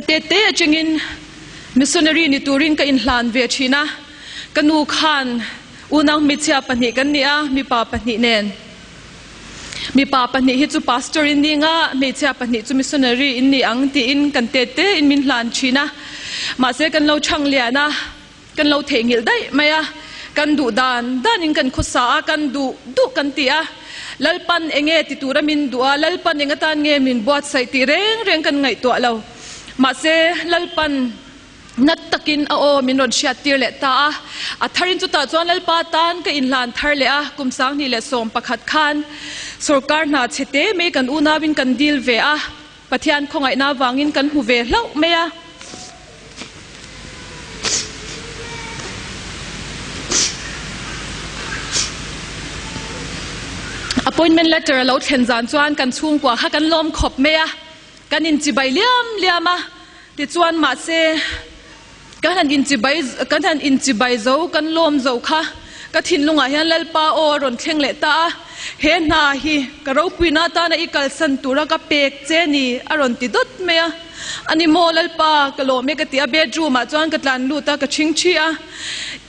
te te atangin missionary ni turin ka inhlan ve thin a, ka nu khan unau hmeichhia pahnih kan ni a, mipa pahnih nen. Mipa pahnih hi chu pastor in ni nga, hmeichhia pahnih chu missionary in ni ang tiin kan te te in min hlan thin a. Mahse kan lo chhang lian a, kan lo theihnghilh daih mai a, kan duh dan dan in kan khawsa a, kan duh duh kan ti a. Lalpan enge ti tura min duh a, Lalpan eng atan nge min buatsaih tih reng reng kan ngaihtuah lo. Mahse Lalpan Nat takin a aw min rawn hriat tir leh ta a. A tharin chutah chuan Lalpa tan ka inhlan thar leh a, kum 2011 khan sorkar hna chhe te mai kan unauin kan dil ve a, Pathian khawngaihna avangin kan hmu ve hlauh mai a. Appointment letter a lo thlen zan chuan kan chhungkua kha kan lawm khawp mai a. Kan inchibai liam liam a, tichuan mahse kan han inchibai kan han inchibai zo kan lawm zo kha ka thinlungah hian Lalpa aw a rawn thleng leh ta a, he hna hi ka ropuina atana i kalsan tura ka pek che ni a rawn ti dawt mai a, ani maw Lalpa ka lawm e ka ti a, bedroom ah chuan ka tlan lut a ka chhingchhi a.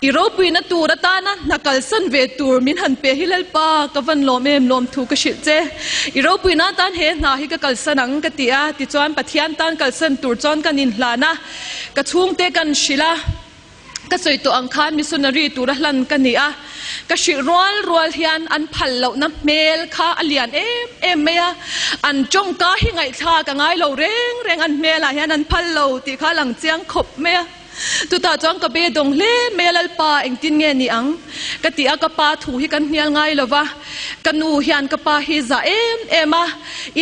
I ropuina tur atana hna kalsan ve tur min han pe hi Lalpa, ka van lawm em lawm thu ka hrilh che. I ropuina atan he hna hi ka kalsan ang ka ti a, tichuan Pathian tan kalsan tur chuan kan inhlan a, ka chhungte kan hrilh a, ka sawi tawh ang khan missionary tura hlan ka ni a, ka hrilh rual rual hian an phal lohna hmel kha a lian em em mai a, an tawngka hi ngaihthlak a ngai lo reng reng an hmelah hian an phal lo tih kha a lang chiang khawp mai a. Chutah chuan ka be dawng hle mai a, Lalpa, engtin nge ni ang? Ka ti a, ka pa thu hi kan hnial ngai lo va, ka nu hian ka pa hi zah em em a,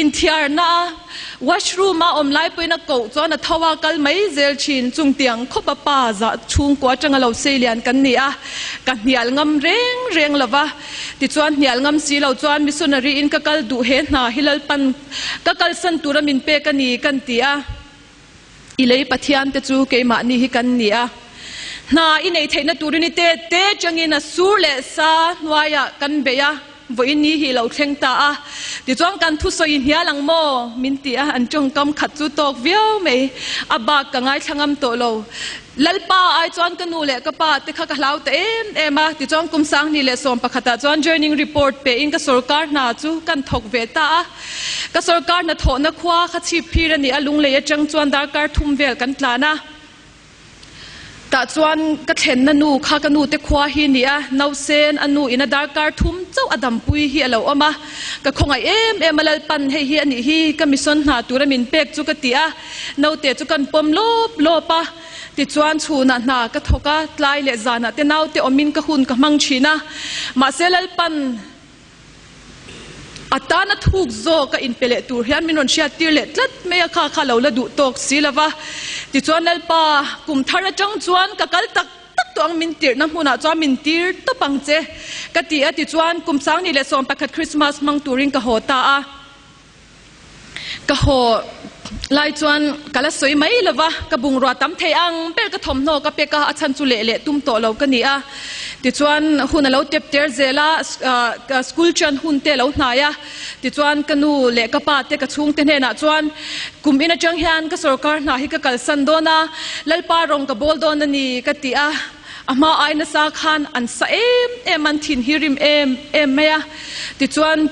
inthiarna a washroom a awm lai pawhin a koh chuan a tho a, kal mai zel thin, chung tiang khawp a pa zah chhungkua atanga lo sei lian kan ni a, ka hnial ngam reng reng lo va, tichuan hnial ngam si lo chuan missionary in ka kal duh he hna hi Lalpan ka kalsan tura min pek a ni kan ti a. I lei Pathian te chu keimahni hi kan ni a, hna i neih theihna turin i te te changin a sur leh sa hnuaiah kan beih a, vawiin ni hi i lo thleng ta a, tichuan kan thusawi i hnial ang maw? min ti a, an tawngkam khat chu tawk viau mai, a bak ka ngaithla ngam tawh lo. Lalpa ai chuan ka nu leh ka pa te kha ka hlau ta em em a, tichuan kum 2011 ah chuan joining report pe in ka sorkar hna chu kan thawk ve ta a. Ka sorkar hnathawhna khua kha chhip phir a ni a, lunglei atang chuan darkar thum vel kan tlan a. Tah chuan ka thlenna nu kha ka nu te khua hi a ni a, nausen a nu ina darkar thum chauh a dampui hi a lo awm a. Ka khawngaih em em a, Lalpan hei hi a nih hi ka mission hna tura min pek chu ka ti a, naute chu kan pawm lawp lawp a. Tichuan chhunah hna ka thawk a, tlai leh zanah te naute awmin ka hun ka hmang thin a. Mahse Lalpan. A tana thuk zawk a inpe leh tur hian min rawn hriat tir leh tlat mai a, kha kha lo la duh tawk si lo va. Tichuan Lalpa, kum thar atang chuan ka kal tak tak tawh ang, min tirhna hmunah chuan min tir tawp ang che, ka ti a. Tichuan kum 2011 Christmas hmang turin ka haw ta a. Ka haw lai chuan ka la sawi mai lo va, ka bungrua tam thei ang ber ka thawmhnaw ka pek a, a chhan chu leh leh tum tawh lo ka ni a. Tichuan hun a lo tep ter zel a, school ṭan hun te a lo hnai a, tichuan ka nu leh ka pa te ka chhungte hnenah chuan kum in aṭang hian ka sorkar hna hi ka kalsan dawn a, Lalpa rawng ka bawl dawn a ni ka ti a. A hma ai nasa khan an sa em em a, an thin hi rim em em mai a. Tichuan.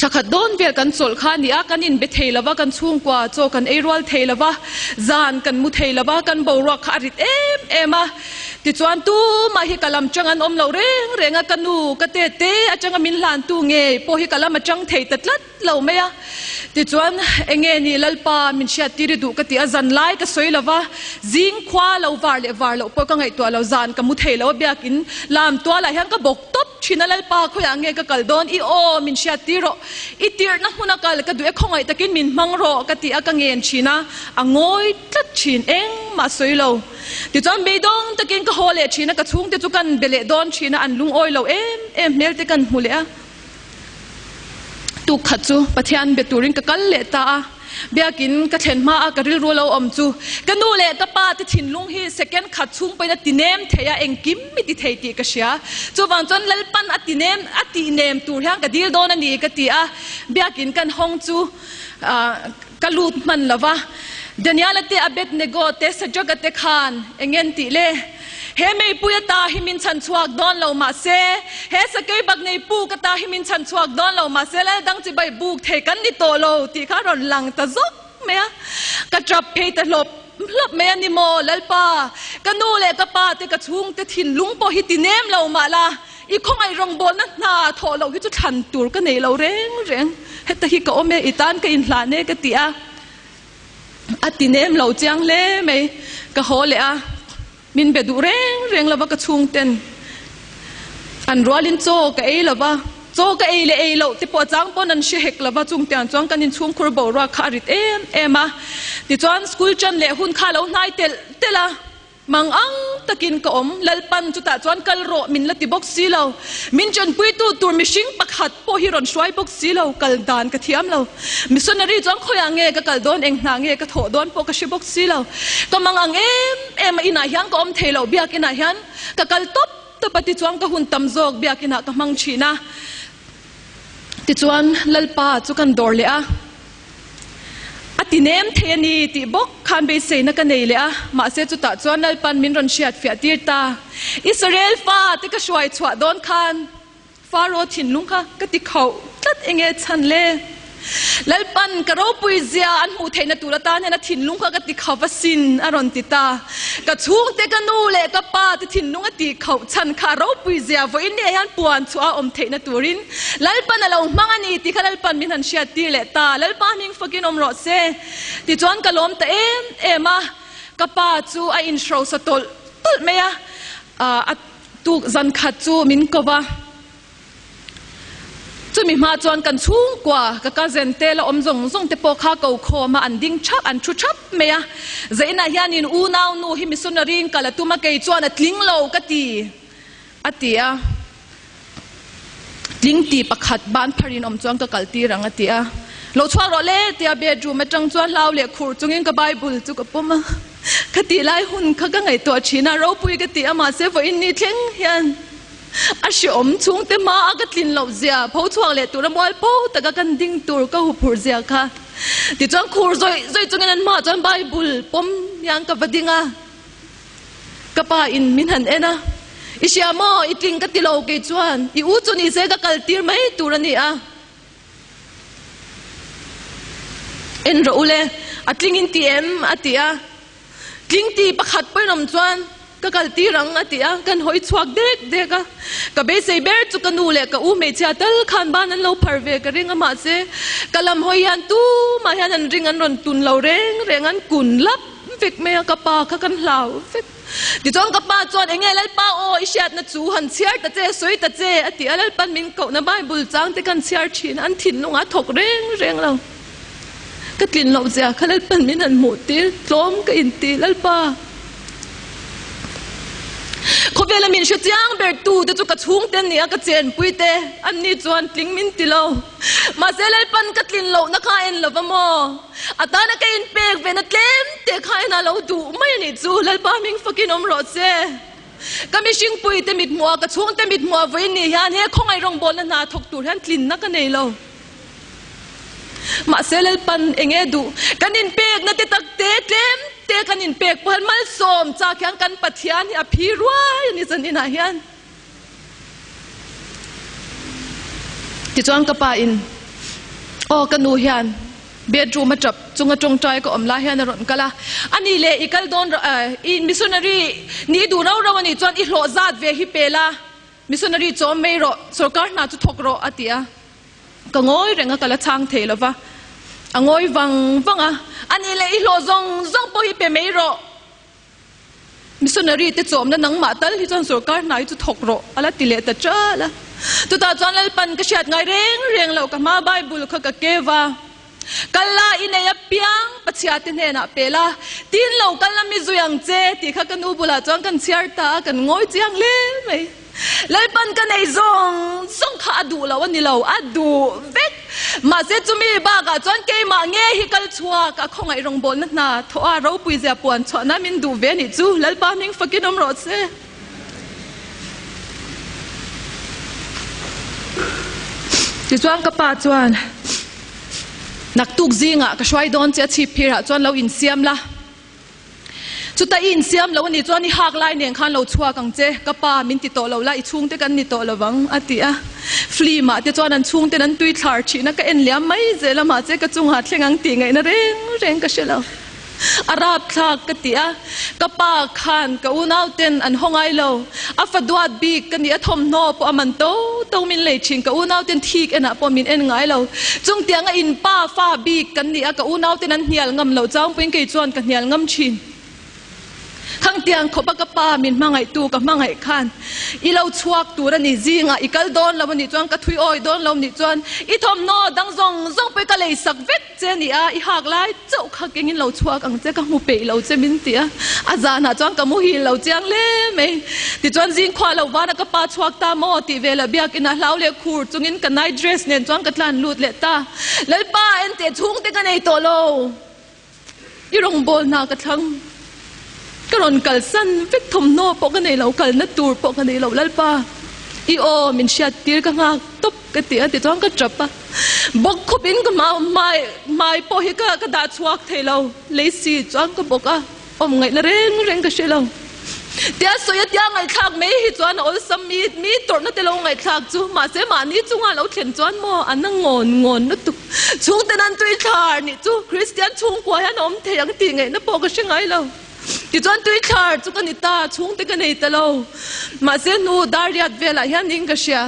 Thla khat dawn vel kan chawlh kha a ni a, kan inbe thei lo va, kan chhungkua chaw kan ei rual thei lo va, zan kan mu thei lo va, kan boruak kha a rit em em a. Tichuan tumah hi ka lam chang an awm lo reng reng a, ka nu, ka te te atanga min hlantu ngei pawh hi ka lam a chang thei ta tlat lo mai a. Tichuan enge ni Lalpa min hriat tir i duh ka ti a, zan lai ka sawi lo va, zing khua lo var leh var loh pawh ka ngaihtuah lo, zan ka mu thei lo a, biakin lam tualah hian ka bawk tawp. Thina Lalpa khawiah nge ka kal dawn? I aw, min hriat tir rawh. I tirhna hmuna kal ka duh e, khawngaih takin min hmang rawh ka ti a, ka ngen thin a, a ngawi tlat thin, engmah sawi lo. Tichuan beidawng takin ka haw leh thin a, ka chhungte chu kan be leh dawn thin a, an lungawi lo em em hmel te kan hmu leh a. Tuk khat chu Pathian be turin ka kal leh ta a. Biakin ka thlen hma a ka rilru lo awm chu ka nu leh ka pa te thinlung hi second khat chhung pawhin a ti nem thei a, engkim mi ti thei tih ka hria. Chuvang chuan Lalpan a ti nem a tih nem tur hian ka dil dawn a ni ka ti a. Biakin kan hawng chu ah. Ka lut hman lo va. Daniela te, Abednego te, Sadraka te khan eng en tih le? He meipui ata hi min chhan chhuak dawn lo mah se, he sakei bak nei puk ata hi min chhan chhuak dawn lo mah se, lal dang chibai buk thei kan ni tawh lo tih kha a rawn lang ta zawk mai a. Ka tap phei ta hlawp hlawp mai a ni maw, Lalpa, ka nu leh ka pa te, ka chhungte thinlung pawh hi ti nem lo mah la, I khawngaih rawngbawlna hna thawh loh hi chu thlan tur ka nei lo reng reng. Heta hi ka awm e, i tan ka inhlan e ka ti a. A ti nem lo chiang hle mai. Ka haw leh a, min be duh reng reng lova ka chhungten an rualin chaw ka ei lova, chaw ka ei leh ei loh te pawh a chang pawn an hre hek lova, chungtiang chuan kan inchhungkhur boruak kha a rit em em a. Tichuan school ṭan leh hun kha a lo hnai telh telh a. Mang ang takin ka awm, Lalpan chutah chuan kal rawh min la ti bawk si lo. Min ṭanpuitu tur mihring pakhat pawh hi rawn hruai bawk si lo, kal dan ka thiam lo. Missionary chuan khawiah nge ka kal dawn, eng hna nge ka thawh dawn pawh ka hre bawk si lo. Ka mang ang em em a, inah hian ka awm thei lo, biakinah hian ka kal tawp tawp a, tichuan ka hun tam zawk biakinah ka hmang ṭhin a. Tichuan Lalpa chu kan dawr leh a. A ti nem thei a ni tih bawk khan beiseina ka nei leh a, mahse chutah chuan Lalpan min rawn hriat fiah tir ta. Israel fa te ka hruai chhuah dawn khan Pharaoh thinlung kha ka ti khauh tlat enge chhan le? Lalpan ka ropui zia an hmuh theihna tur atan hian a thinlung kha ka ti khauh va sin a rawn ti ta. Ka chhungte ka nu leh ka pa te thinlung a ti khauh chhan kha a ropui zia vawiin ni ah hian puan chhuah a awm theihna turin Lalpan a lo hmang a ni tih kha Lalpan min han hriat tir leh ta. Lalpa hming fakin awm rawh se. Tichuan ka lawm ta em em a, ka pa chu a inhrosa tawlh tawlh mai a, a tuk zan khat chu min ko va. Chumi hma chuan kan chhungkua, ka cousin te la awm zawng zawng te pawh kha ko khawm a, an ding thap, an thu thap mai a. Zainah hianin unau nu hi missionary in kal a tum a, kei chuan a tling lo ka ti, a ti a. Tling ti pakhat ban phar in awm chuan ka kal tir ang a ti a. Lo chhuak rawh le tia bedroom atang chuan hlau leh khur chungin ka Bible chu ka pawm a. Ka tih lai hun kha ka ngaihtuah thin a, ropui ka ti a mahse vawiin ni thleng hian a hreawm chhungte hma a ka tlin loh zia, pho chhuak leh tura mual pho taka kan ding tur ka huphurh zia kha. Tichuan khur zawih zawih chungin an hmaah chuan Bible pawm hian ka va ding a. Ka pa in min han en a, I hria maw, i tling ka ti lo kei chuan, i u chu ni se ka kal tir mai tur a ni a. En rawh u le, a tling in ti em? a ti a. Tling ti pakhat pawhin awm chuan ka kal tir ang a ti a, kan hawi chhuak dek dek a. Ka beisei ber chu ka nu leh ka u hmeichhia tal khan ban an lo phar ve ka ring a, mahse ka lam hawi hian tumah hian an ring an rawn tun lo reng reng, an kun lap. Vek mai a, ka pa kha kan hlau vek. Tichuan ka pa chuan, Enge Lalpa aw, i hriatna chu han chhiar ta che, sawi ta che, a ti a. Lalpan min kohna Bible chang te kan chhiar thin a, an thinlungah a thawk reng reng lo. Ka tlin loh zia kha Lalpan min han hmuh tir, tlawm ka inti, Lalpa. Khawvela min hre chiang ber tu te chu ka chhungte an ni a, ka chenpui te an ni chuan tling min ti lo. Mahse Lalpan ka tlin lohna kha a en lo va maw? A tana ka inpek ve na tlem te kha en a lo duh mai a nih chu, Lalpa hming fakin awm rawh se. Ka mihringpui te mithmuh a, ka chhungte mithmuh a vawiin ni hian he khawngaih rawngbawlna hna thawk tur hian tlinna ka nei lo. Mahse Lalpan eng nge duh? Kan inpekna te tak te tlem te kan inpek pawh hian malsawm chak hian kan Pathian hi a phi ruai a ni zaninah hian. Tichuan ka pa in, Aw ka nu hian bedroom a tap chunga tawngtai ka awm lai hian a rawn kal a, a ni leh i kal dawn rawh, i missionary nih i duh rau rau a nih chuan i hlawh zat ve hi pe la, missionary chawm mai rawh, sorkar hna chu thawk rawh a ti a. Ka ngawi reng a, ka la chhang thei lo va, a ngawi vang vang a, a ni leh i hlawh zawng zawng pawh hi pe mai rawh. Missionary te chawmna nangmah tal hi chuan sorkar hna hi chu thawk rawh a la ti leh ta ṭal a. Chutah chuan Lalpan ka hriat ngai reng reng lo, ka hma Bible kha ka keu a, Kal la i nei apiang Pachhia te hnenah pe la, tin lo kal la mi zui ang che tih kha ka nu bulah chuan kan chhiar ta a, kan ngawi chiang hle mai. Lalpan ka nei zawng zawng kha a duh lo a ni lo, a duh vek. Mahse chumi bakah chuan keimah nge hi kal chhuak a khawngaih rawngbawlna hna thawh a ropui zia puan chhuahna min duh ve nih chu Lalpa hming fakin awm rawh se. Tichuan ka pa chuan. Naktuk zingah ka hruai dawn che a chhip phirah chuan lo insiam la. Chuta i insiam lo a nih chuan i hak lai nen khan lo chhuak ang che, ka pa min ti tawh lo la, i chhungte kan ni tawh lo vang, a ti a. Film-ah te chuan an chhungten an tui thlar thin a, ka en liam mai zel a, mahse ka chungah thleng ang tih ngaihna reng reng ka hre lo. A rapthlak ka ti a, ka pa khan ka unauten an haw ngai lo, a fa duat bik ka nih a thawmhnaw pawh a man to to min lei thin, ka unauten thik enah pawh min en ngai lo. Chungtianga in pa fa bik kan ni a, ka unauten an hnial ngam lo changpuiin kei chuan ka hnial ngam thin. Khangtiang khawpa ka pa min hmangaihtu ka hmangaih khan i lo chhuak tur a ni, zingah i kal dawn lo a nih chuan ka thui awi dawn lo nih chuan i thawmhnaw dang zawng zawng pawh i ka lei sak vek che a ni a, i hak lai chauh kha kengin lo chhuak ang che, ka hmu peih lo che min ti a, a zanah chuan ka muhil lo chiang hle mai. Tichuan zingkhua lo vana ka pa chhuak ta maw tih velah biakina hlau leh khur chungin ka night dress nen chuan ka tlan lut leh ta. Lalpa enteh chhungte ka nei tawh lo. I rawngbâwl hna ka thlang. Ka rawn kalsan vek thawmhnaw pawh ka nei lo, kalna tur pawh ka nei lo. Lalpa, i aw min hriat tir ka nghak tawp ka ti a tichuan ka ṭap a. Bawk khawpin ka hma hmai hmai pawh hi ka ka dah chhuak thei lo. Lei si chuan ka bawk a, awm ngaihna reng reng ka hre lo. Tia sawi a tia ngaihthlak mai hi chuan a awlsam mi mi tawrhna te lo ngaihthlak chu mahse mahni chunga lo thlen chuan maw an a ngawn ngawn lutuk. Chhungten an tui thlar nih chu Kristian chhungkua hian a awm thei ang tih ngaihna pawh ka hre ngai lo. Tichuan tui thlar chu ka ni ta, chhungte ka nei ta lo. Mahse hnu dar riat velah hian ning ka hria.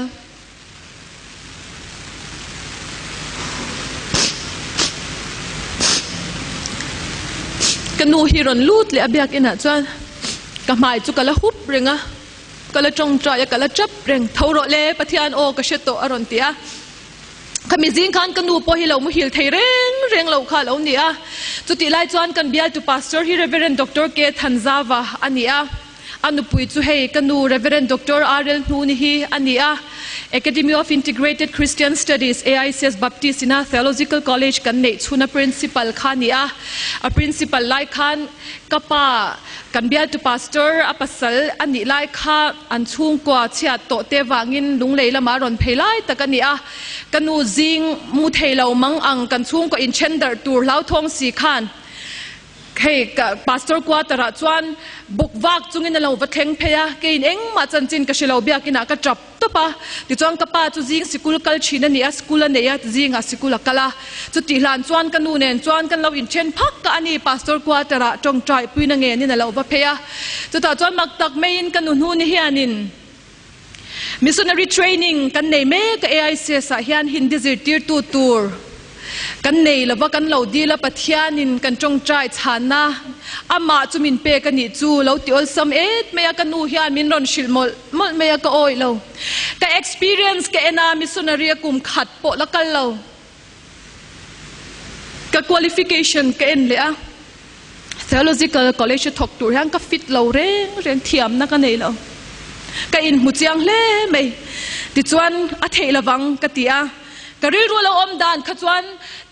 Ka nu hi rawn lut leh a biakinah chuan ka hmai chu ka la hup reng a, ka la tawngtai a, ka la tap reng. Tho rawh le, Pathian aw ka hre tawh a rawn ti a. Khami zing khan ka nu pawh hi lo muhil thei reng reng lo kha a lo ni a. Chutih lai chuan kan bialtu Pastor hi Reverend Doctor K Thanzava a ni a. A nupui chu hei ka nu Reverend Doctor RL Hnuni hi a ni a. Academy of Integrated Christian Studies, AICS Baptist ina Theological College kan neih chhuna Principal kha a ni a. A Principal lai khan ka pa kan bialtu Pastor a pasal a nih lai kha an chhungkua chhiat tawh te vangin lunglei lama rawn phei lai tak a ni a. Ka nu zing mu thei lo mang ang kan chhungkaw inthen darh tur hlauthawng si khan Hei ka pastor quarter ah chuan buk vak chungin a lo va thleng phei a, keiin engmah chanchin ka hre lo biakinah ka tap tawp a, tichuan ka pa chu zing sikul kal thin a ni a, school a nei a, zingah sikul a kal a, chutih hlan chuan ka nu nen chuan kan lo inthen phak ka a ni, pastor quarter ah tawngtai puina ngenin a lo va phei a, chutah chuan mak tak maiin ka nu hnuni hianin Missionary training kan nei mek a AICS ah hian Hindi zirtirtu tur kan nei lova kan lo dil a Pathianin kan tawngtai chhanna amah chu min pek a nih chu lo ti awlsam et mai a ka nu hian min rawn hrilh mawlh mawlh mai a ka awih lo ka experience ka en a missionary a kum khat pawh la kal lo Ka qualification ka en leh a, Theological College a thawk tur hian ka fit lo reng reng, thiamna ka nei lo. Ka inhmu chiang hle mai. Tichuan a theih lovang ka ti a, ka rilru a lo awm dan kha chuan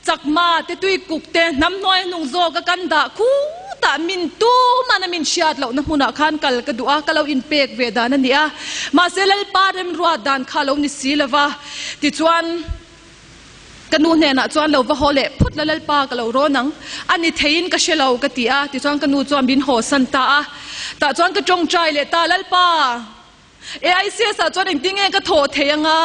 chakma te tuikuk te hnam hnuai hnung zawk a kan dah khutah min tuman a min hriat lohna hmunah khan kal ka duh a, ka lo inpek ve dan a ni a. Mahse Lalpa remruat dan kha a lo ni si lova, tichuan, Ka nu hnenah chuan lo va haw leh phut la Lalpa ka lo rawn ang, a ni theiin ka hre lo ka ti a, tichuan ka nu chuan min haw san ta a. Tah chuan ka tawngtai leh ta, Lalpa, AICS ah chuan engtin nge ka thawh thei anga?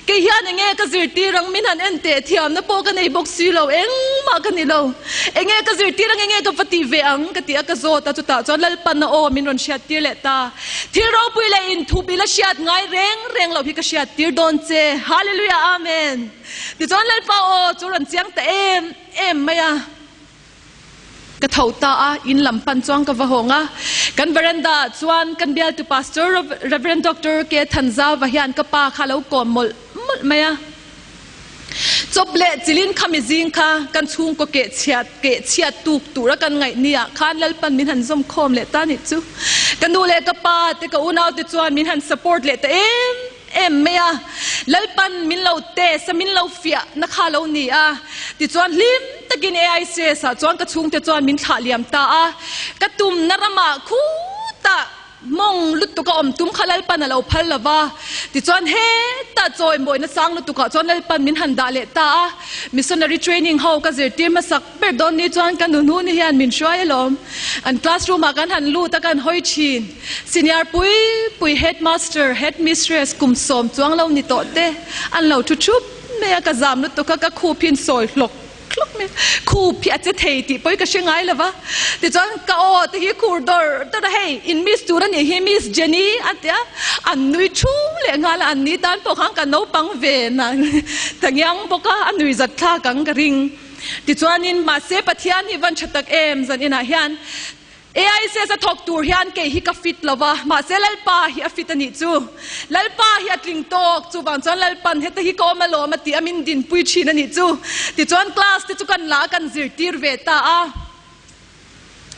Kei hian enge ka zirtir ang? Min han en teh thiamna pawh ka nei bawk si lo, engmah ka ni lo. Enge ka zirtir ang, enge ka va tih ve ang? ka ti a, ka zawt a, chutah chuan Lalpan a aw min rawn hriattir leh ta. Thil ropui leh inthup ila hriat ngai reng reng loh hi ka hriat tir dawn che. Hallelujah Amen. Tichuan Lalpa aw chu rawn chiang ta em em mai a. Ka tho ta a, in lam pan chuan ka va hawng a. Kan veranda ah chuan kan bialtu Pastor Rev. Doctor K. Thanzauva hian ka pa kha a lo kawm mawlh mawlh mai a. Chawp leh chilin kha mizing kha kan chhungkaw keh chhiat keh chhiat tuk tura kan ngaih ni ah khan Lalpan min han zawm khawm leh ta nih chu. Ka nu leh ka pa te ka unau te chuan min han support leh ta em em mai a. Lalpan min lo test a min lo fiah na kha lo ni a. Tichuan hlim takin AICS ah chuan ka chhungte chuan min thlah liam ta a. Ka tumna ramah khutah. Mawng lutuk a awm tum kha Lalpan a lo phal lo va, tichuan hetah chawi mawina sang lutukah chuan Lalpan min han dah leh ta a. Missionary training ho ka zirtir hmasak ber dawn ni chuan ka nuhnu ni hian min hruai alawm. An classroom ah kan han lut a kan hawi thin. Senior pui pui headmaster, headmistress kum sawm chuang lo ni tawh te an lo thu thup mai a, ka zam lutuk a ka khup hi an sawi hlawk. Hlawk mai khup hi a che thei tih pawh hi ka hre ngai lo va, tichuan ka aw te hi khur dawr dawr a, hei in miss tur a nih hi miss Jenny a ti a, an nui thu leh nghal a, an ni tan pawh khan ka naupang ve na ta ngiang bawk a, a nui zat thlak ang ka ring. Tichuanin mahse Pathian hi van tha tak em zan inah hian AICS a thawk tur hian kei hi ka fit lo va, mahse Lalpa hi a fit a nih chu. Lalpa hi a tling tawk, chuvang chuan Lalpan heta hi ka awm alawm a tih a min dinpui thin a nih chu. Tichuan class te chu kan la a kan zirtir ve ta a.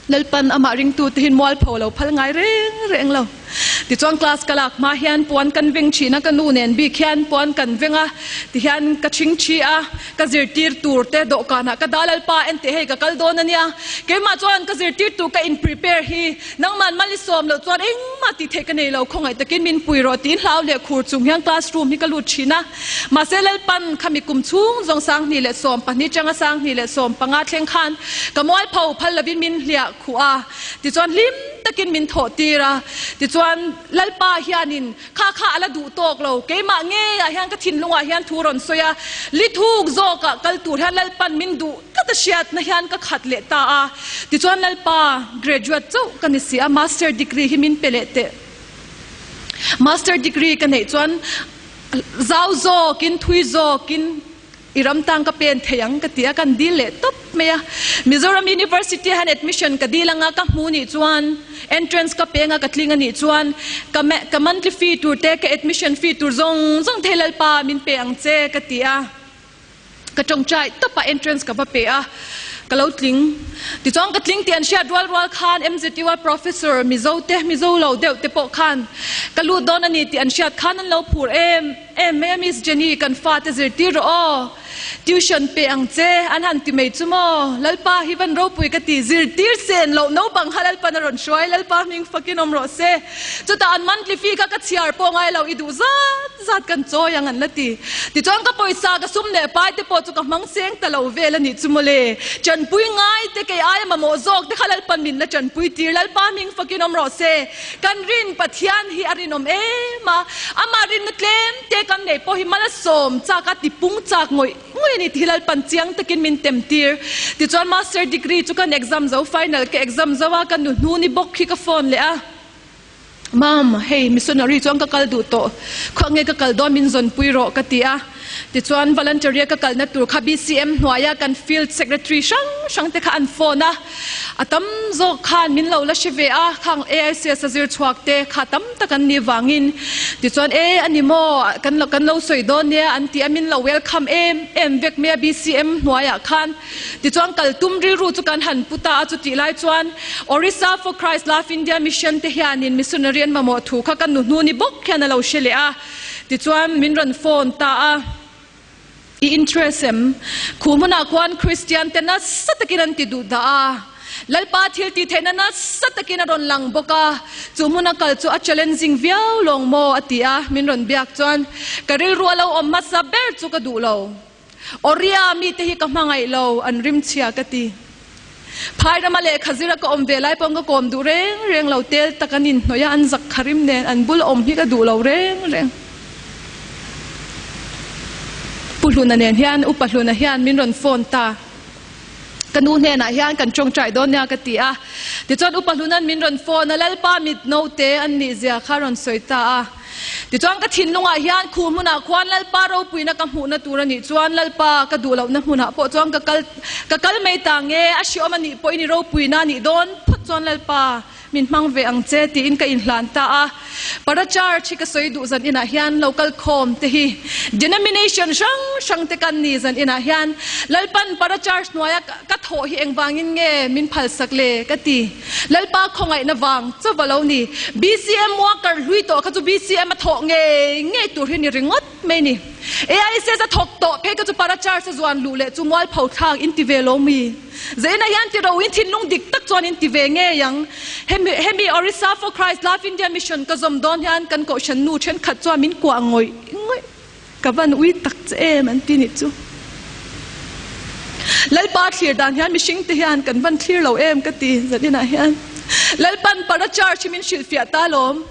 Lalpan amah ringtu te hi mualpho lo phal ngai reng reng lo. Tichuan class ka lak hma hian puan kan veng thin a, ka nu nen bik hian puan kan veng a, tihian ka chhing thi a, ka zirtir tur te dawhkanah ka dah Lalpa en teh hei ka kal dawn a nia, keimah chuan ka zirtir tur ka in prepare hi nangman mal i sawm loh chuan engmah tih theih ka nei lo, khawngaih takin min pui rawh tiin hlau leh khur chung hian classroom hi ka lut thin a, mahse Lalpan khami kum chhung zawng 2012 tanga 2015 thleng khan ka mualpho phal lovin min hliah khuh a, tichuan hlim takin min thawh tir a, tichuan Lalpa hianin kha kha a la duh tawk lo, keimah ngeiah hian ka thinlungah hian thu rawn sawi a, li thuk zawkah kal tur hian Lalpan min duh tlat a hriatna hian ka khat leh ta a, tichuan Lalpa graduate chauh ka ni si a, master degree hi min pe leh teh. Master degree ka neih chuan zau zawkin thui zawkin I ram tang ka pen thei ang ka ti a, kan dil leh tawp mai a. Mizoram University ah hian admission ka dil anga ka hmu nih chuan entrance ka peng a ka tling a nih chuan ka ka monthly fee tur te ka admission fee tur zawng zawng thei Lalpa min pe ang che ka ti a. Ka tawngtai tawp a entrance ka va pe a, ka lo tling. Tichuan ka tling tih an hriat rual rual khan MZU a professor Mizo te Mizo lo deuh te pawh khan ka lut dawn a ni tih an hriat khan an lo phur em. Em mai a Miss Jenny kan fate zirtir rawh aw, tuition pe ang che an han ti mai chu maw, Lalpa hi van ropui ka ti, zirtir sen loh naupang kha Lalpan a rawn hruai, Lalpa hming fakin awm rawh se, chutah an monthly fee kha ka chhiar pawh ngai lo, i duh zat zat kan chawi ang an la ti, tichuan ka pawisa ka sum leh pai te pawh chu ka hmang seng ta lo vel a nih chu mawle, chanpui ngai te kei aia mamawh zawk te kha Lalpan min la chanpui tir, Lalpa hming fakin awm rawh se. Kan rin Pathian hi a rinawm em a, amah rinna tlem te kan neih pawh hi mal a sawm chak a, tipung chak ngawih ngawih a ni tih hi Lalpan chiang takin min tem tir. Tichuan Master degree chu kan exam zo, final ka exam zo a, ka nu hnu ni bawk hi ka phone leh a, Mom, hei missionary chuan ka kal duh tawh, khaw nge ka kal dawn min zawnpui rawh ka ti a. Tichuan voluntary a ka kalna tur kha BCM hnuaia kan field secretary hrang hrang te kha an phone a, A tam zawk khan min lo la hre ve a, khang AICS a zir chhuak te kha tam tak an nih vangin tichuan e a ni maw kan lo kan lo sawi dawn nia an ti a, min lo welcome em em vek mai a BCM hnuaiah khan. Tichuan kal tum rilru chu kan han pu ta a, chutih lai chuan Orissa for Christ Love India Mission te hianin missionary an mamawh thu kha ka nu hnu ni bawk hian a lo hre leh a, tichuan min rawn phone ta a. I interest em? Khu hmunah khuan Kristian te nasa takin an ti duh dah a, Lalpa thil tih theihna nasa takin a rawn lang bawk a, chu hmuna kal chu a challenging viau lawng maw a ti a, min rawn biak chuan ka rilru a lo awm hmasa ber chu ka duh lo. Oria mite hi ka hmangaih lo, an rimchhia ka ti. Phai rama lehkha zira ka awm ve lai paw'n ka kawm duh reng reng lo, tel tak an inhnawih a, an zak kha rim nen an bul awm hi ka duh lo reng reng. Pu Hluna nen hian Upa Hluna hian min rawn phone ta. Ka nu hnenah hian kan tawngtai dawn nia ka ti a. Tichuan Upa Hluna'n min rawn phone a, Lalpa mit naute an nih zia kha a rawn sawi ta a. Tichuan ka thinlungah hian khu hmunah khuan Lalpa ropuina ka hmuhna tur a nih chuan Lalpa ka duh lohna hmunah pawh chuan ka kal ka kal mai ta nge a hriawm a nih pawhin i ropuina a nih dawn phawt chuan Lalpa min hmang ve ang che tiin ka inhlan ta a. Para church hi ka sawi duh zan inah hian local khawm te hi denomination hrang hrang te kan ni zan inah hian Lalpan para church hnuaia ka thawh hi engvangin nge min phalsak le ka ti. Lalpa khawngaihna vang chauh a lo ni. BCM worker hlui tawh kha chu BCM a thawh ngei ngei tur hi ni ringawt mai ni. AICS a thawk tawh phei kha chu para charge a zuan luh leh chu mualpho thlak in ti ve lo mi. Zaina hian ti ro in thinlung dik tak chuan in ti ve ngei ang. Hemi hemi Orissa for Christ Love India Mission ka zawm dawn hian kan kohhran nu thenkhat chuan min kuah ngawih ngawih. Ka van ui tak che em an ti nih chu. Lalpa thlir dan hian mihring te hian kan van thlir lo em ka ti zaninah hian. Lalpan para charge hi min hrilhfiah ta lawm.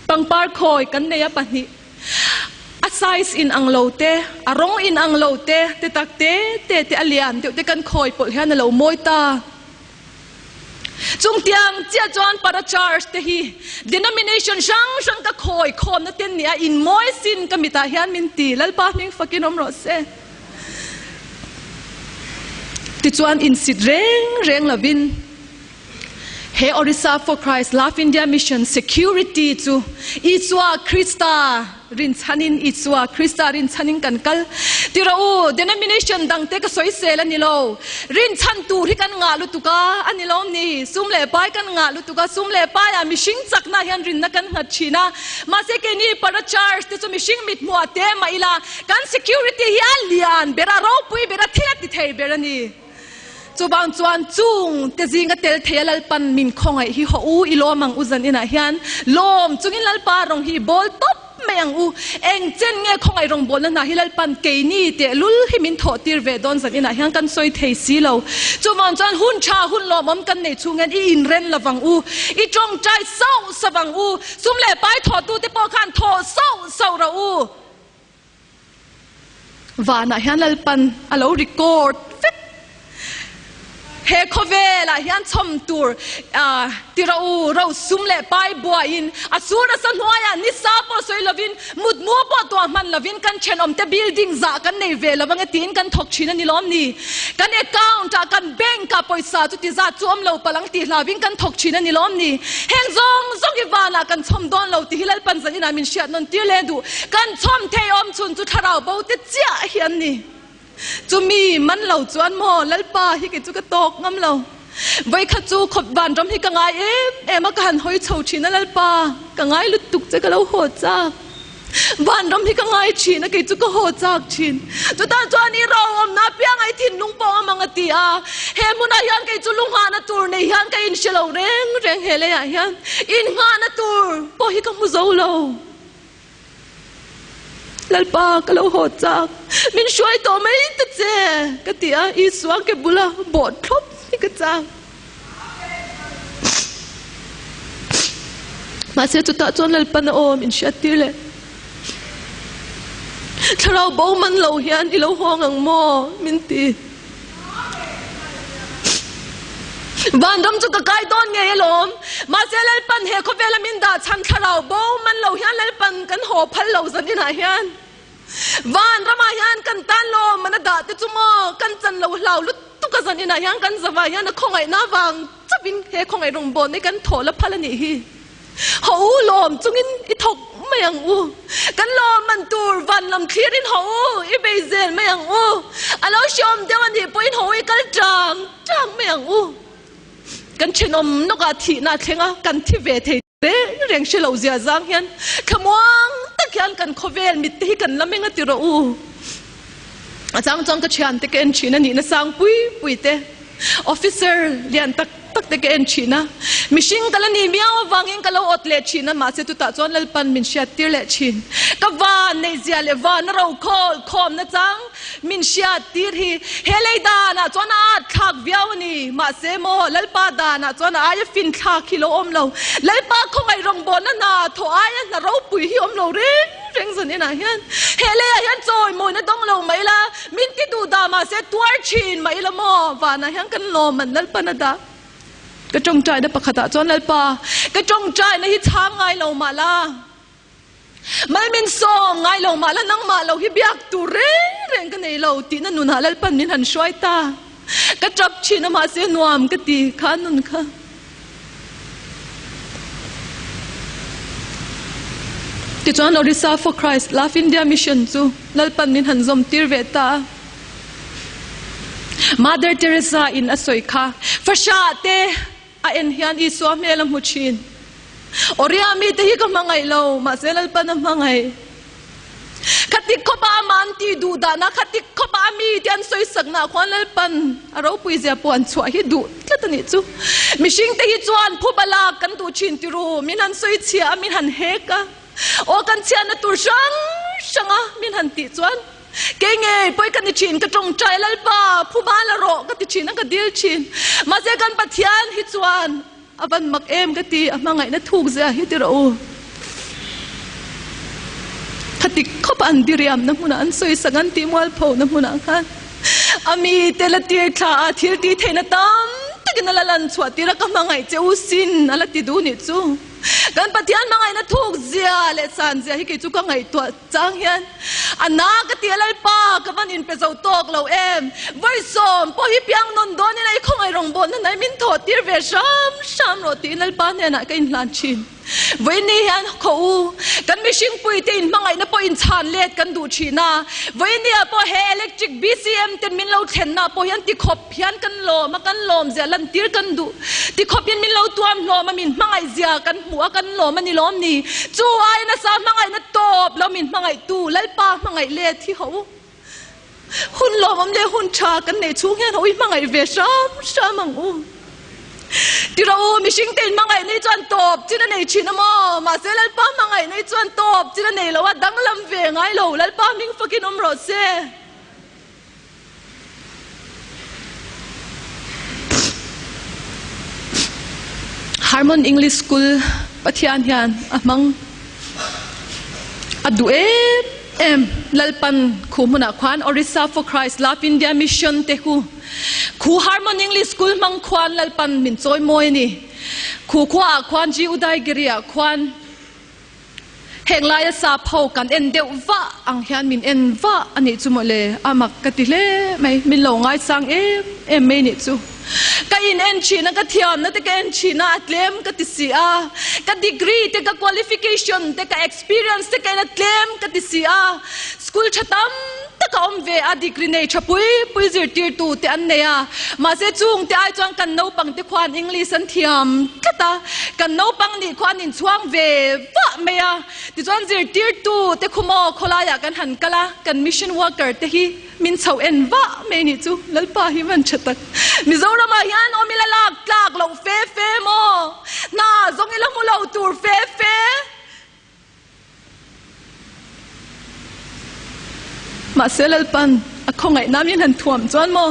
Pangpar khawi kan nei a pahnih. A size in ang lo te, a rawng in ang lo te, te tak te te te a lian deuh te kan khawi pawlh hian a lo mawi ta. Chungtiang chiah chuan para church te hi denomination hrang hrang ka khawi khawmna ten nia in mawi sin ka mitah hian min ti Lalpa hming fakin awm rawh se. Tichuan insit reng reng lovin He Orissa for Christ Love India Mission Security chu Isua Krista rinchhanin Isua Krista rinchhanin kan kal. Ti rawh u, denomination dangte ka sawisel a ni lo. Rinchhan tur hi kan ngah lutuk a, a ni lawm ni? Sum leh pai kan ngah lutuk a, sum leh paiah mihring chakna hian rinna kan nghat thin a. Mahse keini para church te chu mihring mithmuh te mah ila kan security hi a lian ber a, ropui ber a, thil a ti thei ber a ni. Chuvang chuan chung te zinga tel thei a Lalpan min khawngaih hi haw u i lawm ang u zan inah hian lawm chungin Lalpa rawng hi i bawl tawp mai ang u. Eng chen nge khawngaih rawngbawlna hna hi Lalpan keini tehlul hi min thawh tir ve dawn zan inah hian kan sawi thei si lo. Chuvang chuan hun tha hun lawmawm kan nei chhung hian i inren lovang u, i tawngtai sauh sauh ang u, sum leh pai thawhtute pawh khan thawh sauh sauh rawh u. Vanah hian Lalpan a lo record vek. He khawvelah hian chhawm tur ti ro u, ro sum leh pai buaiin a sur nasa hnuaiah nisa pawh sawi lovin mutmu pawh tuah hman lovin kan thenawmte building zah kan nei ve lo ange tiin kan thawk thin a ni lawm ni? Kan account ah kan bank ah pawisa chu ti zat chu awm lo palh ang tih hlauin kan thawk thin a ni lawm ni? Heng zawng zawng hi vanah kan chhawm dawn lo tih hi Lalpan zaninah min hriat nawn tir leh duh. Kan chhawm thei awm chhun chu thlarau bo te chiah hi an ni. Chumi man lo chuan maw Lalpa hi kei chu ka tawk ngam lo. Vawikhat chu khawp vanram hi ka ngai em em a, ka han hawi chho thin a Lalpa ka ngai lutuk che ka lo haw chak. Vanram hi ka ngai thin a, kei chu ka haw chak thin. Chutah chuan i ro awmna apianga i thinlung pawh awm ang a ti a. He hmunah hian kei chu lunghahna tur nei hian ka inhre lo reng reng he leiah hian inghahna tur pawh hi ka hmu zo lo. Lalpa ka lo haw chak, min hruai tawh mai ta che ka ti a, Isua ke bula bawh thlawp hi ka chak. Mahse chutah chuan Lalpan a awm in hriat tir leh. Thlarau bo man lo hian i lo hawng ang maw? min ti. Vanram chu ka kai dawn ngei alawm. Mahse Lalpan he khawvela min dah chhan thlarau bo man lo hian Lalpan kan haw phal lo zan inah hian Vanramah hian kan tan lawm man a dah te chu maw kan chan lo hlau lutuk a zan inah hian kan zavai hian a khawngaihna avang chauhin he khawngaih rawngbawlna hi kan thaw la phal a nih hi. Haw u lawm chungin i thawk mai ang u. Kan lawm man tur van lam thlirin haw u i bei zel mai ang u. A lo hriawm deuh a nih pawhin haw u i kal tang tang mai ang u. Kan thenawm nawkah thihna a thleng a, kan thi ve thei reng reng hre lo zia zang hian thlamuang tak hian kan khawvel mit te hi kan la meng a ti rawh u. A chang chuan ka thiante ka en thin a nihna sang pui pui te, officer lian tak tak te ka en thin a, mihring ka la ni miau avangin ka lo awt leh thin a, mahse chutah chuan Lalpan min hriat tir leh thin. Ka van neihzia leh van a rokhawlh khawmna chang min hriat tir hi he lei danah chuan a at thlak viau a ni, mahse maw Lalpa danah chuan a aia fin thlak hi lo awm lo, Lalpa khawngaih rawngbawlna hna thawh aia hna ropui hi awm lo reng reng zan inah hian he leiah hian chawimawina dawng lo mai la, Min ti duh dah mahse tuar thin mah ila maw? Vanah hian kan lawm an Lalpan a dah. Ka tawngtaina pakhatah chuan Lalpa, ka tawngtaina hi chhang ngai lo mah la, mal min sawm ngai lo mah la, nangmah lo hi biak tur reng reng ka nei lo tihna nunah Lalpan min han hruai ta. Ka tap thin a mahse nuam ka ti kha nun kha. Tichuan Orissa for Christ Love India Mission chu Lalpan min han zawm tir ve ta a. Mother Teresa in a sawi kha fahrah te a en hian Isua hmel a hmu thin. Oria mite hi ka hmangaih lo, mahse Lalpan a hmangaih. Khati khawpa amah an tih duh dahna, khati khawpa a mi te an sawisakna ah khuan Lalpan a ropui zia pawh an chhuah hi duh tlat a nih chu. Mihring te hi chuan phuba lak kan duh thin ti ru, min han sawi chhia a, min han hek a, aw kan chhiatna tur hrang hrang a min han tih chuan kei ngei pawi ka ni thin, ka tawngtai Lalpa phuba la rawh ka ti thin a, ka dil thin. Mahse kan Pathian hi chuan A van mak em ka ti, a hmangaihna thuk zia hi ti rawh u. Khati khawp an diriamna hmunah an sawisak an tih mualphona hmunah khan a mite la tir thla a, thil tih theihna tam takin a la lan chhuah tir a, ka hmangaih che u sin a la ti duh nih chu. Kan Pathian hmangaihna thuk zia leh san zia hi kei chu ka ngaihtuah Chang hian a na ka ti a Lalpa ka van inpe zo tawk lo em? Vawisawm pawh hi piang nawn dawn ila i khawngaih rawngbawlna hnai min thawh tir ve hram hram rawh tiin Lalpa hnenah ka inhlan thin. Vawiini hian khaw u, kan mihring puite inhmangaihna pawh inchhan let kan duh thin a, vawiini ah pawh he electric BCM ten min lo thlenna pawh hian tikhawp hian kan lawm a, kan lawm zia lantir kan duh. Tikhawp in min lo tuam hlawm a, min hmangaih zia kan hmuh a, kan lawm a ni lawm ni? Chu ai nasa hmangaihna tawp lo min hmangaihtu Lalpa hmangaih let hi ho u. Hun lawmawm leh hun tha kan neih chhung hian ho i hmangaih ve hram hram ang u. Tiraw u, mihring te in hmangaih nei chuan tawp chin a nei thin a maw? Mahse Lalpa hmangaih nei chuan tawp chin a nei lo a, danglam ve ngai lo. Lalpa hming fakin awm rawh se. Harmon English School Pathian hian a hmang a duh em em Lalpan khu hmunah khuan Orissa for Christ Love India Mission te khu khu Harmon English School hmang khuan Lalpan min chawi mawi a ni. Khu khuaah khuan G Udaygiri ah khuan Heng laia sap ho kan en deuh vah ang hian min en vah a nih chu mawle, a mak ka ti hle mai, min lo ngaisang em em mai nih chu. Ka in en thin a, ka thiamna te ka en thin a, a tlem ka ti si a, ka degree te, ka qualification te, ka experience te ka en a tlem ka ti si a, school tha tam tak a awm ve a, degree nei tha pui pui zirtirtu te an nei a, mahse chung te ai chuan kan naupang te khuan English an thiam tlat a, kan naupang nih khuan inchhuang ve vah mai a, tichuan zirtirtu te khu maw khawlaiah kan han kal a, kan mission worker te hi min chho en vah mai nih chu, Lalpa hi van tha tak. Mizoramah hian awm ila lak tlak loh fe fe maw, hna zawng ila hmu lo tur fe fe. Mahse Lalpan a khawngaihna min han thuam chuan maw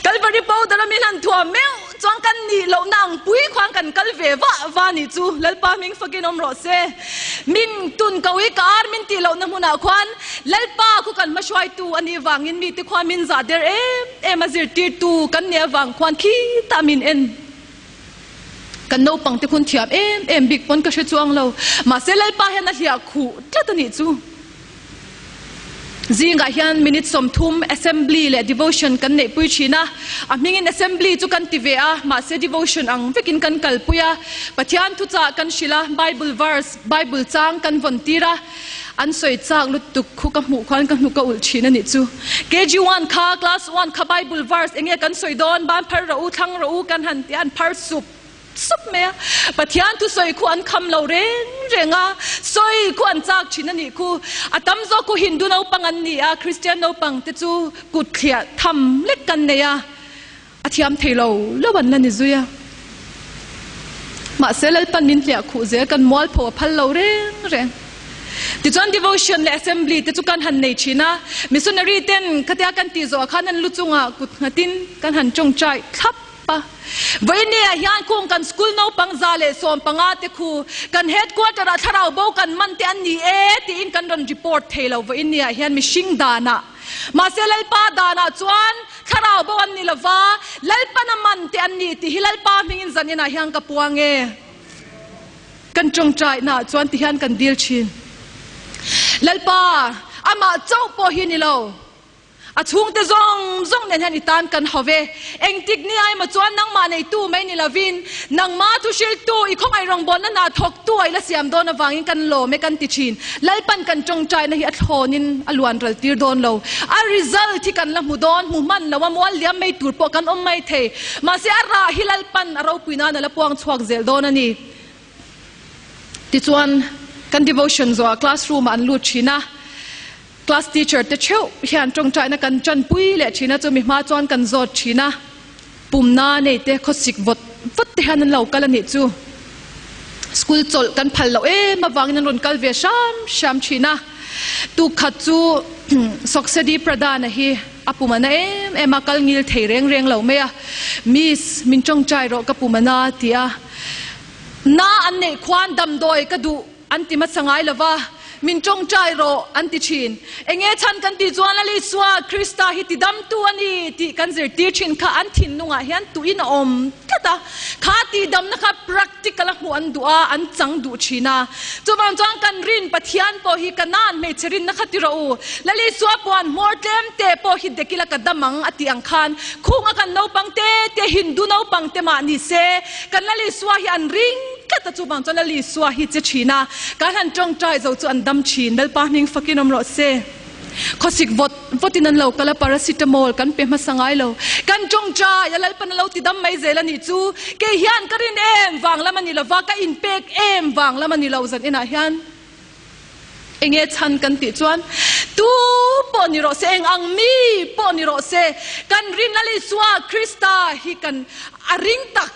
Kalvari powder a min han thuam meuh chuan kan nih lohna ang pui khuan kan kal ve vah vah nih chu Lalpa hming fakin awm rawh se. Min tun ko i ka ar min tih lohna hmunah khuan Lalpa khu kan hmahruaitu a nih vangin mite khuan min zah der em em a zirtirtu kan nih avang khuan khitah min en Kan naupang te hun thiam em em bik pawn ka hre chuang lo. Mahse Lalpa hian a hliah khuh tlat a nih chu. Zingah hian minute 30 assembly leh devotion kan neihpui thin a. A hmingin assembly chu kan ti ve a, mahse devotion ang vekin kan kalpui a. Pathian thuchah kan hrilh a, Bible verse, Bible chang kan vawn tir a. An sawi chak lutuk khu ka hmuh khuan ka hnuk a ulh thin a nih chu. KG one kha, class one kha Bible verse enge kan sawi dawn, ban phar rawh u, thlang rawh u kan han ti a, an phar sup sup mai a. Pathian thusawi khu an kham lo reng reng a, sawi khu an chak thin a nih khu. A tam zawk khu Hindu naupang an ni a, Christian naupang te chu kut thliah tham lek kan nei a. A thiam thei lo lo an la ni zui a. Mahse Lalpan min hliah khuh zel kan mualpho a phal lo reng reng. Tichuan devotion leh assembly te chu kan han nei thin a, missionary ten khatia kan tih zawhah khan an lu chungah kut nghatin kan han tawngtai thlap a. Vawiini ah hian khung kan school naupang 115 te khu kan headquarter ah thlarau bo kan man te an ni e tiin kan rawn report thei lo vawiini ah hian mihring danah Mahse Lalpa danah chuan thlarau bo an ni lova, Lalpan a man te an ni tih hi Lalpa hmingin zan inah hian ka puang e. Kan tawngtaihnaah chuan ti hian kan dil thin. Lalpa, amah chauh pawh hi ni lo. A chhungte zawng zawng nen hian i tan kan hau ve. Engtik ni aimaw chuan nangmah neitu mai ni lovin, nangmah thu hriltu, i khawngaih rawngbawlna hna thawktu a i la siam dawn avangin kan lawm e kan ti thin. Lalpan kan tawngtaina hi a thlawnin a luan ral tir dawn lo. A result hi kan la hmu dawn, hmu hman lo a, mual liam mai tur pawh kan awm mai thei. Mahse a rah hi Lalpan a ropui nan a la puang chhuak zel dawn a ni. Tichuan kan devotion zawhah classroom ah an lut thin a. Class teacher te theuh hian tawngtaina kan tanpui leh thin a, chumi hma chuan kan zawt thin a, pumna nei te khawsik vawt vawt te hian an lo kal a nih chu. School chawlh kan phal loh em avangin an rawn kal ve hram hram thin a. Tukkhat chu Soksedi Pradhan-a hi a pum a na em em a, kal ngil thei reng reng lo mai a, Miss, min tawngtai rawh ka pum a na a ti a. Na an neih khuan damdawi ka duh an ti hmasa ngai lo va, min tawngtai rawh an ti thin. Enge chhan kan tih chuan Lal Isua Krista hi tidamtu a ni tih kan zirtir thin kha an thinlungah hian tuin a awm tlat a, kha tihdamna kha practical a hmuh an duh a, an chang duh thin a. Chuvang chuan kan rin Pathian pawh hi Kanaan hmeichhe rinna kha ti rawh u, Lal Isua puan hmawr tlem te pawh hi dek ila ka dam ang a tih ang khan khunga kan naupang te te Hindu naupang te mah ni se Kan Lal Isua hi an ring tlat a, chuvang chuan Lal Isua hi che thin a, kan han tawngtai zo chu an dam thin. Lalpa hming fakin awm rawh se. Khawsik vawt vawtin an lo kal a, paracetamol kan pe hmasa ngai lo. Kan tawngtai a, Lalpan a lo ti dam mai zel a nih chu. Kei hian ka rin em vang lam a ni lo va, ka inpek em vang lam a ni lo zan inah hian. Enge chhan kan tih chuan tu pawh ni rawh se, eng ang mi pawh ni rawh se, kan rin Lal Isua Krista hi kan a ring tak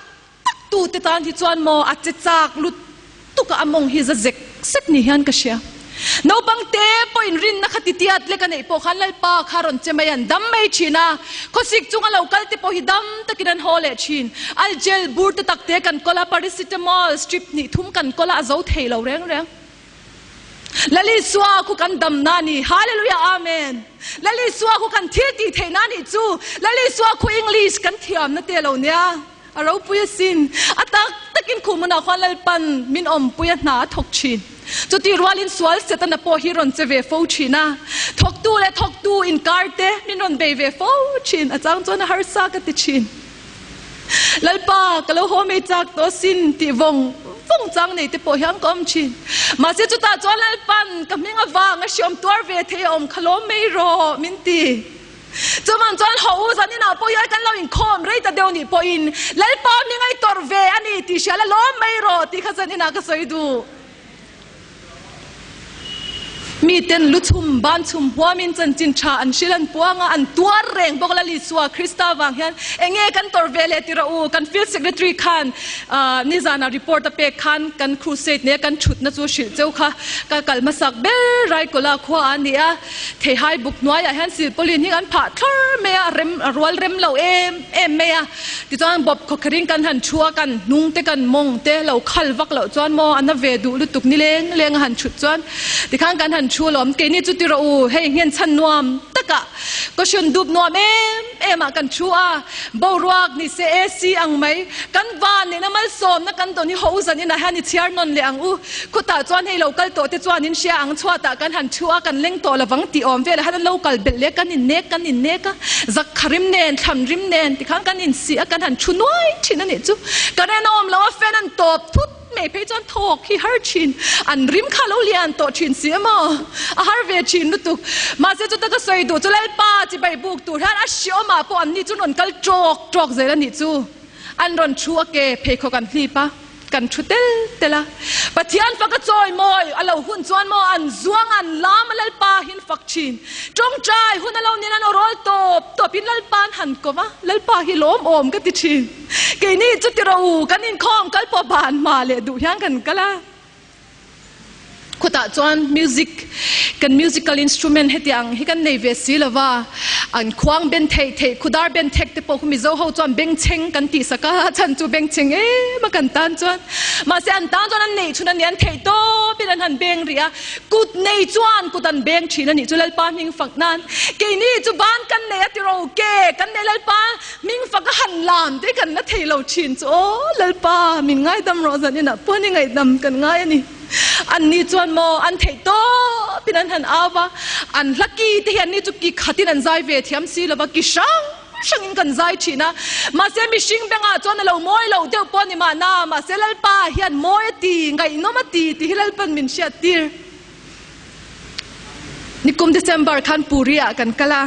tak tu te tan hi chuan maw a che chak lut tuk a, a mawng hi za zek zek ni hian ka hria. Naupang te pawhin rinna kha titiat lek a neih pawh khan Lalpa kha rawn che mai an dam mai thin a, khawsik chunga lo kal te pawh hi dam takin an haw leh thin. Algel bur te tak te kan kawl a, paracetamol strip hnih thum kan kawl a, a zo thei lo reng reng. Lal Isua khu kan damna a ni. Hallelujah Amen. Lal Isua khu kan thil tih theihna a nih chu. Lal Isua khu English kan thiamna te lo nia. A ropui asin. A tak takin khu hmunah khuan Lalpan min awmpui a hna a thawk thin. Chutih rualin sual Setana pawh hi rawn che ve fo thin a. Thawktu leh thawktu inkar te min rawn bei ve fo thin. A chang chuan a harsa ka ti thin. Lalpa, ka lo haw mai chak tawh asin tih vawng vawng chang nei te pawh hian ka awm thin. Mahse chutah chuan Lalpan ka hming avang a hriawm tuar ve thei a awm kha lawm mai rawh min ti. Chuvang chuan haw u zaninah pawh hian kan lo inkhawm rei ta deuh nih pawhin Lalpa hming a i tawrh ve a ni tih hria la lawm mai rawh tih kha zaninah ka sawi duh. Miten lu chhum, ban chhum huamin chanchin tha an hrilh an puang a, an tuar reng bawk Lal Isua Krista vang hian enge kan tawrh ve leh ti rawh u. Kan Field Secretary khan nizanah report a pek khan kan crusade nia kan thutna chu hrilh cheu kha ka kal hmasak ber Raikawla khua a ni a. Theihai buk hnuaiah hian silpawlin hi kan phah thlawr mai a, rem a rual rem lo em em mai a. Tichuan bawp khawkherin kan han thu a, kan hnung te kan mawng te lo khal vak loh chuan maw a na ve duh lutuk ni leng leng a han thut chuan tikhan kan han thu alawm. Keini chu ti rawh u, hei nghen chhan nuam takah caution dup nuam em em ah kan thu a, boruak ni se AC ang mai kan van nena malsawmna kan dawn hi ho zan inah hian i chhiar nawn leh ang u. Khutah chuan hei lo kal tawh te chuan in hria ang chhuatah kan han thu a, kan leng tawh lovang tih awm velah hian an lo kal belh leh kan innek kan innek a, zakha rim nen thlam rim nen tikhan kan insih a, kan han thu nuai thin a nih chu. Current a awm lo a, fan an tawp thut mai phei chuan thawk hi har thin, an rim kha lo lian tawh thin si emaw a har ve thin lutuk. Mahse chuta ka sawi duh chu Lalpa chibai buk tur hian a hriawmah pawh an ni chu rawn kal tawk tawk zel a nih chu. An rawn thu a ke pheikhawk an hlip a. Kan thu tel tel a. Pathian fak a chawi mawi a lo hun chuan maw an zuang an lam a Lalpa hin fak thin. Tawngtai hun a lo nin an awrawl tawp tawp in Lalpa an han kawm a, Lalpa hi lawmawm ka ti thin. Keini chu ti rawh u, kan inkhawm kal pawh ban hma leh duh hian kan kal a. Khutah chuan music, kan musical instrument hetiang hi kan nei ve si lo va, an khuang ben theih theih, khudar ben thek te pawh khu Mizo ho chuan bengchheng kan tih sak a, chhan chu bengchheng em a kan tan chuan. Mahse an tan chuan an neih chhun a ni, an theih tawpin an han beng rih a, kut nei chuan kut an beng thin a nih chu Lalpa hming fak nan. Keini chu ban kan nei a ti ro ke kan nei Lalpa hming fak a han lam te kan la thei lo thin chu aw Lalpa min ngaidam rawh zan inah pawh ni ngaihdam kan ngai a ni. An ni chuan maw an theih tawpin an han au va, an hla ki te hi an ni chu ki khatin an zai ve thiam si lo va, ki hrang hrangin kan zai thin a. Mahse mihring bengah chuan a lo mawi lo deuh pawh a ni mahna, mahse Lalpa hian mawi a ti, ngaihnawm a ti tih hi Lalpan min hriat tir. Nikum December khan Puri ah kan kal a,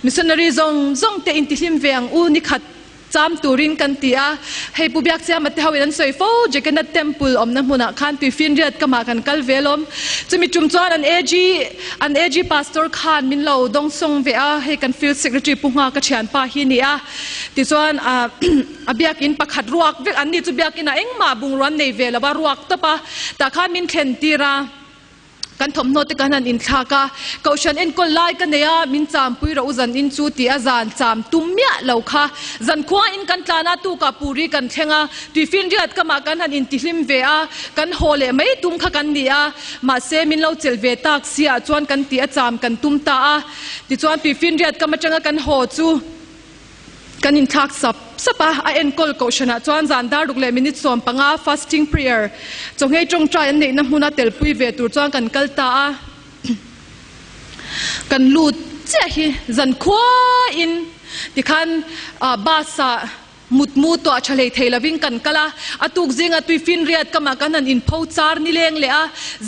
missionary zawng zawng te intihlim ve ang u nikhat. Cham turin kan ti a, hei Pu Biakchiama te hoin an sawi fo, Jagannath Temple awmna hmunah khan tuifinriat kamah kan kal ve alawm. Chumi tum chuan an AG an AG Pastor khan min lo dawngsawng ve a, hei kan Field Secretary Pu Nghaka thianpa hi ni a. Tichuan a biakin pakhat ruak vek an ni chu biakinah engmah bungrua an nei ve lo va, ruak tawp a, tah khan min thlen tir a. Kan thawmhnaw te kan han inthlak a, Kohhran enkawl lai ka nei a, min champui rawh u zan in chu tih a zan cham tum miah lo kha. Zan khua in kan tlan a, tukah puri kan thleng a, tuifinriat kamah kan han intihlim ve a, kan haw leh mai tum kha kan ni a, mahse min lo chelh ve tak si ah chuan kan tih a cham kan tum ta a, tichuan tuifinriat kam atanga kan haw chu. Kan inthlak sap sap a, a enkawl kohhranah chuan zan dar ruk leh minute 15 fasting prayer chawngei tawngtai an neihna hmuna telpui ve tur chuan kan kal ta a. Kan lut chiah hi zan khuain tikhan bus ah mutmu tuah tha hlei thei lovin kan kal a, a tuk zinga tuifinriat kamah kan han inpho char nileng leh a,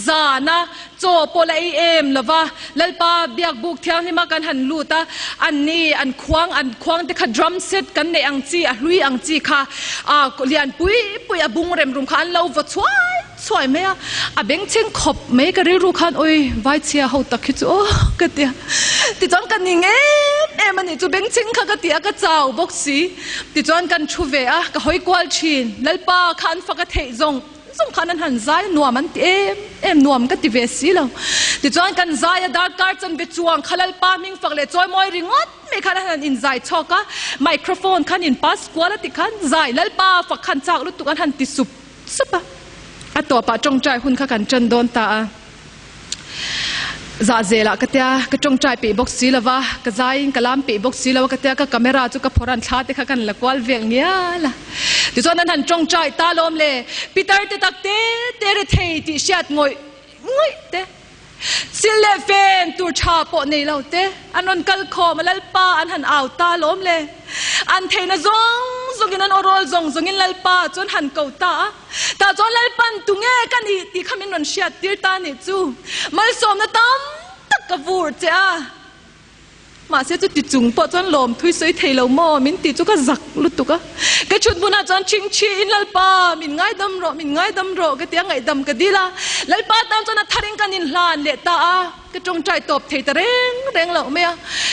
zana Chaw pawh la ei em lo va, Lalpa biakbuk thianghlima kan han lut a, an ni an khuang an khuang te kha drum set kan neih ang chi a hlui ang chi kha a lian pui pui a bung rem rum kha an lo vaw chhuai chhuai mai a, a bengchheng khawp mai ka rilru khan awi vaichhia ho tak hi chu aw ka ti a, tichuan ka ning em em a nih chu bengchheng kha ka ti a ka chau bawk si, tichuan kan thu ve a ka hawi kual thin Lalpa kha an fak a theih zawng. Chung khan an han zai nuam an ti em em nuam ka ti ve si lo. Tichuan kan zai a darkar chanve chuang kha Lalpa hming fak leh chawi mawi ringawt mai khan an han inzai chhawk a, microphone khan in pass kual a ti khan zai Lalpa fak khan chak lutuk an han ti sup sup a. A tawpah tawngtai hun kha kan tan dawn ta a. Zah zelah ka tia, ka tawngtai peih bawk si lova, ka zaiin ka lam peih bawk si lo a ka tia, ka camera chu ka phawrh an thla te kha kan la kual vel ngial a. Tichuan an han tawngtai ta lawm le, Peter te tak te te ri thei tih hriat ngawih ngawih te, sil leh fen tur tha pawh nei lo te an rawn kal khawm a, Lalpa an han au ta lawm le, an theihna zawng zawngin an awrawl zawng zawngin Lalpa chu an han ko ta a. Tah chuan Lalpan tunge ka nih tih kha min rawn hriat tir ta nih chu. Malsawmna tam tak ka vur che a. Mahse chuti chung pawh chuan lawm thui sawi thei lo maw min tih chu ka zak lutuk a. Ka chhut hmunah chuan chingchhi in Lalpa min ngaidam rawh, min ngaidam rawh ka ti a, ngaihdam ka dil a. Lalpa tan chuan a tharin kan inhlan leh ta a. Ka tawngtai tawp thei ta reng reng loh mai a.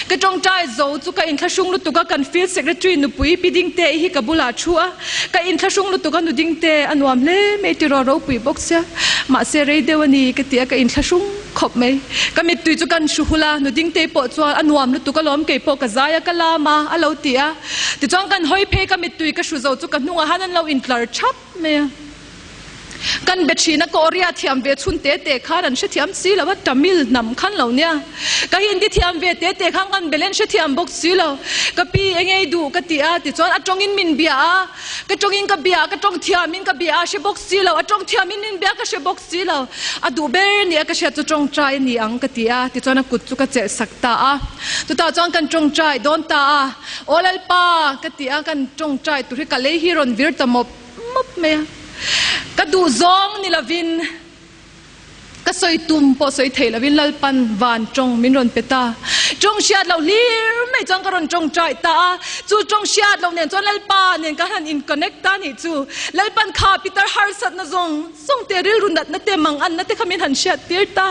Ka tawngtai zo chu ka inthlahrung lutuk a, kan field secretary nupui Pi Dingte hi ka bulah thu a. Ka inthlahrung lutuk a, nu Dingte a nuam hle mai tiraw ropui bawk sia. Mahse rei deuh a ni ka ti a, ka inthlahrung khawp mai. Ka mittui chu kan hru hul a, nu Dingte pawh chuan a nuam lutuk alawm kei pawh ka zai a, ka lam a, a lo ti a. Tichuan kan hawi phei ka mittui ka hru zo chu ka hnungah han an lo intlar thap mai a. Kan be thin a, Korea thiam ve chhun te te khan an hrethiam si lo a, Tamil hnam khan lo nia. Ka Hindi thiam ve te te khan kan belen hrethiam bawk si lo. Ka pi eng ei duh ka ti a, tichuan a tawngin min bia a, ka tawngin ka bia a, ka tawng thiamin ka bia a, hre bawk si lo, a tawng thiamin min bia a, ka hre bawk si lo. A duh ber nia ka hriat chu tawngtai a ni ang ka ti a, tichuan a kut chu ka chelh sak ta a. Chutah chuan kan tawngtai dawn ta a, Aw Lalpa ka ti a, kan tawngtai tur hi ka lei hi rawn vir ta mawp. mawp mai a, ka duh zawng ni lovin ka sawi tum pawh sawi thei lovin Lalpan van tawng min rawn pe ta. Tawng hriat loh hlir mai chuan ka rawn tawngtai ta a, chu tawng hriat loh nen chuan Lalpa nen ka han in connect ta nih chu. Lalpan kha Peter harsatna zawng zawng te rilru natna te manganna te kha min han hriat tir ta.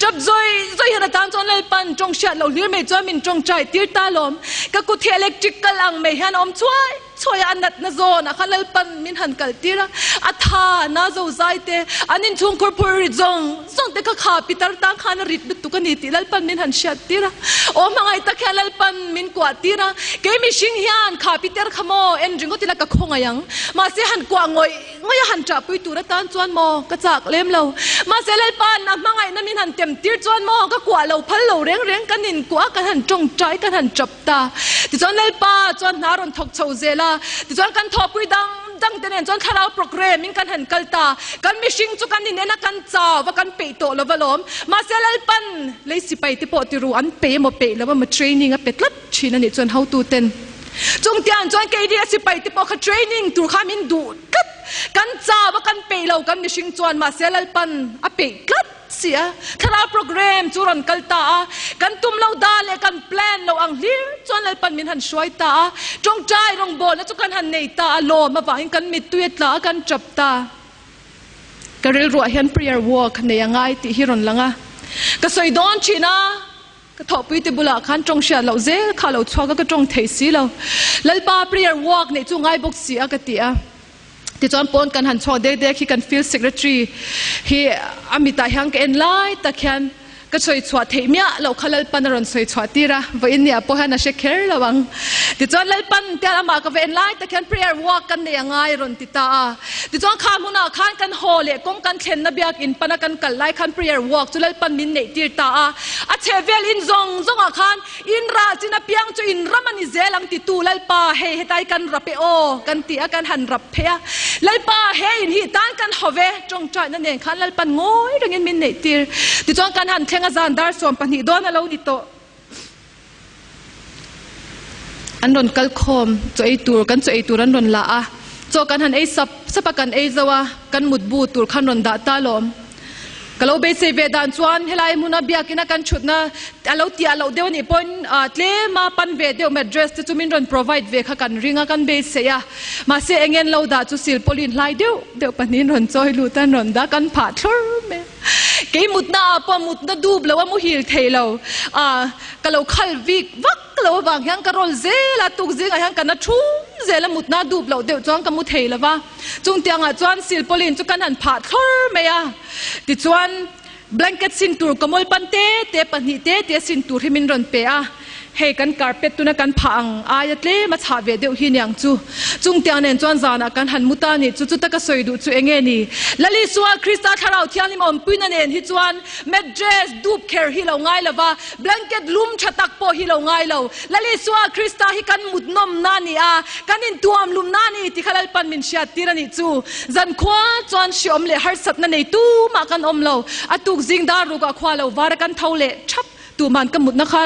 Tap zawi zawi hian atan chuan Lalpan tawng hriat loh hlir mai chuan min tawngtai tir ta lawm. Ka kut hi electric kal ang mai hian a awm chuai. Chhuaia a natna zawn ah khan Lalpan min han kal tir a, a tha na zo zai te, an inchhung khur phur rit zawng zawng te kha kha pitar tang khan a rit lutuk a ni tih Lalpan min han hriat tir a. Aw hmangaih tak hian Lalpan min kuah tir a, kei mihring hian kha pitar kha maw en ringawt ila ka khawngaih ang, mahse han kuah ngawih ngawih a han ṭahpui tur atan chuan maw ka chak lem lo, mahse Lalpan a hmangaihna min han tem tir chuan maw ka kuah lo phal lo reng reng kan inkuah a, kan han ṭawngṭai kan han ṭap. Ta. Tichuan Lalpa chuan hna rawn thawk chho zel a, tichuan kan thawhpui dang dang te nen chuan thlarau program in kan han kal ta. Kan mihring chu kan inen a, kan chau va, kan peih tawh lo va lawm. Mahse Lalpan lei sipai te pawh ti ru an peih emaw peih lo emaw training a pe tlat thin a nih chuan hotu ten chung tiang chuan keini a sipai te pawh kha training tur kha min duh tlat. Kan chau a, kan peih lo kan mihring chuan mahse Lalpan a peih tlat. si a. Thlarau program chu rawn kal ta a, kan tum lo da leh kan plan lo ang hlir chuan Lalpan min han hruai ta a, tawngtai rawngbawlna chu kan han nei ta a, lawm avangin kan mittui a tla a, kan tap ta. Ka rilruah hian prayer walk nei a ngai tih hi rawn lang a, ka sawi dawn thin a, ka thawhpui te bulah khan tawng hriat loh zel kha a lo chhuak a, ka tawng thei si lo. Lalpa prayer walk neih chu ngai bawk si a ka ti a. Tichuan pawn kan han chhuak dek dek hi kan field secretary hi a mitah hian ka en lai tak hian Ka sawi chhuah theih miah loh kha Lalpan a rawn sawi chhuah tir a, vawiin ni ah pawh hian a hre kher lo ang. Tichuan Lalpan tian amah ka va en lai tak hian prayer walk kan nei a ngai a rawn ti ta a. Tichuan kha hmunah khan kan haw leh kawng kan thlenna biakin pana kan kal lai khan prayer walk chu Lalpan min neih tir ta a. A chheh vel in zawng zawngah khan in rah chin apiang chu in ram a ni zel ang titu Lalpa hei hetlai kan rap e aw kan ti a kan han rap phei a. Lalpa he in hi tan kan haw ve. Tawngtaina nen khan Lalpan ngawi rengin min neih tir. Tichuan kan han thleng a zan dar 12 dawn a lo ni tawh. An rawn kal khawm chaw ei tur kan chaw ei tur an rawn la a, chaw kan han ei sap sap a kan ei zo a, kan mutbu tur khan rawn dah ta lawm. Ka lo beisei ve dan chuan helai hmuna biakina kan thutna a lo tiah loh deuh a nih pawhin tlema pan ve deuh mattress te chu min rawn provide ve kha kan ring a kan beisei a. Mahse engen lo dah chu silpawlin hlai deuh deuh pahnihin rawn chawi lut a, an rawn dah kan phah thlawr mai a. Kei mutna ah pawh mutna dup lo a muhil thei lo a, ka lo khal vik vak lo avang hian ka rawl zel a, tuk zingah hian ka na thum zel a, mutna dup loh deuh chuan ka mu thei lo va. Chung tiangah chuan silpawlin chu kan han phah thlawr mai a, tichuan blanket sin tur kawmawl pan te te pahnih te te sin tur hi min rawn pe a. Hei kan carpet tuna kan phah ang aia tlem a chhah ve deuh hi niang chu. Chung tiang nen chuan zanah kan han mu ta ni chu chuta ka sawi duh chu enge ni? Lal Isua Krista Thlarau Thianghlim awmpuina nen hi chuan mattress dup kher hi lo ngai lova, blanket lum tha tak pawh hi lo ngai lo. Lal Isua Krista hi kan mut nawmna a ni a, kan intuam lumna a ni ti kha Lalpan min hriat tir a nih chu. Zankhua chuan hriawm leh harsatna nei tumah kan awm lo. A tuk zing dar rukah khua lo var a kan tho leh thap. Tuman ka mutna kha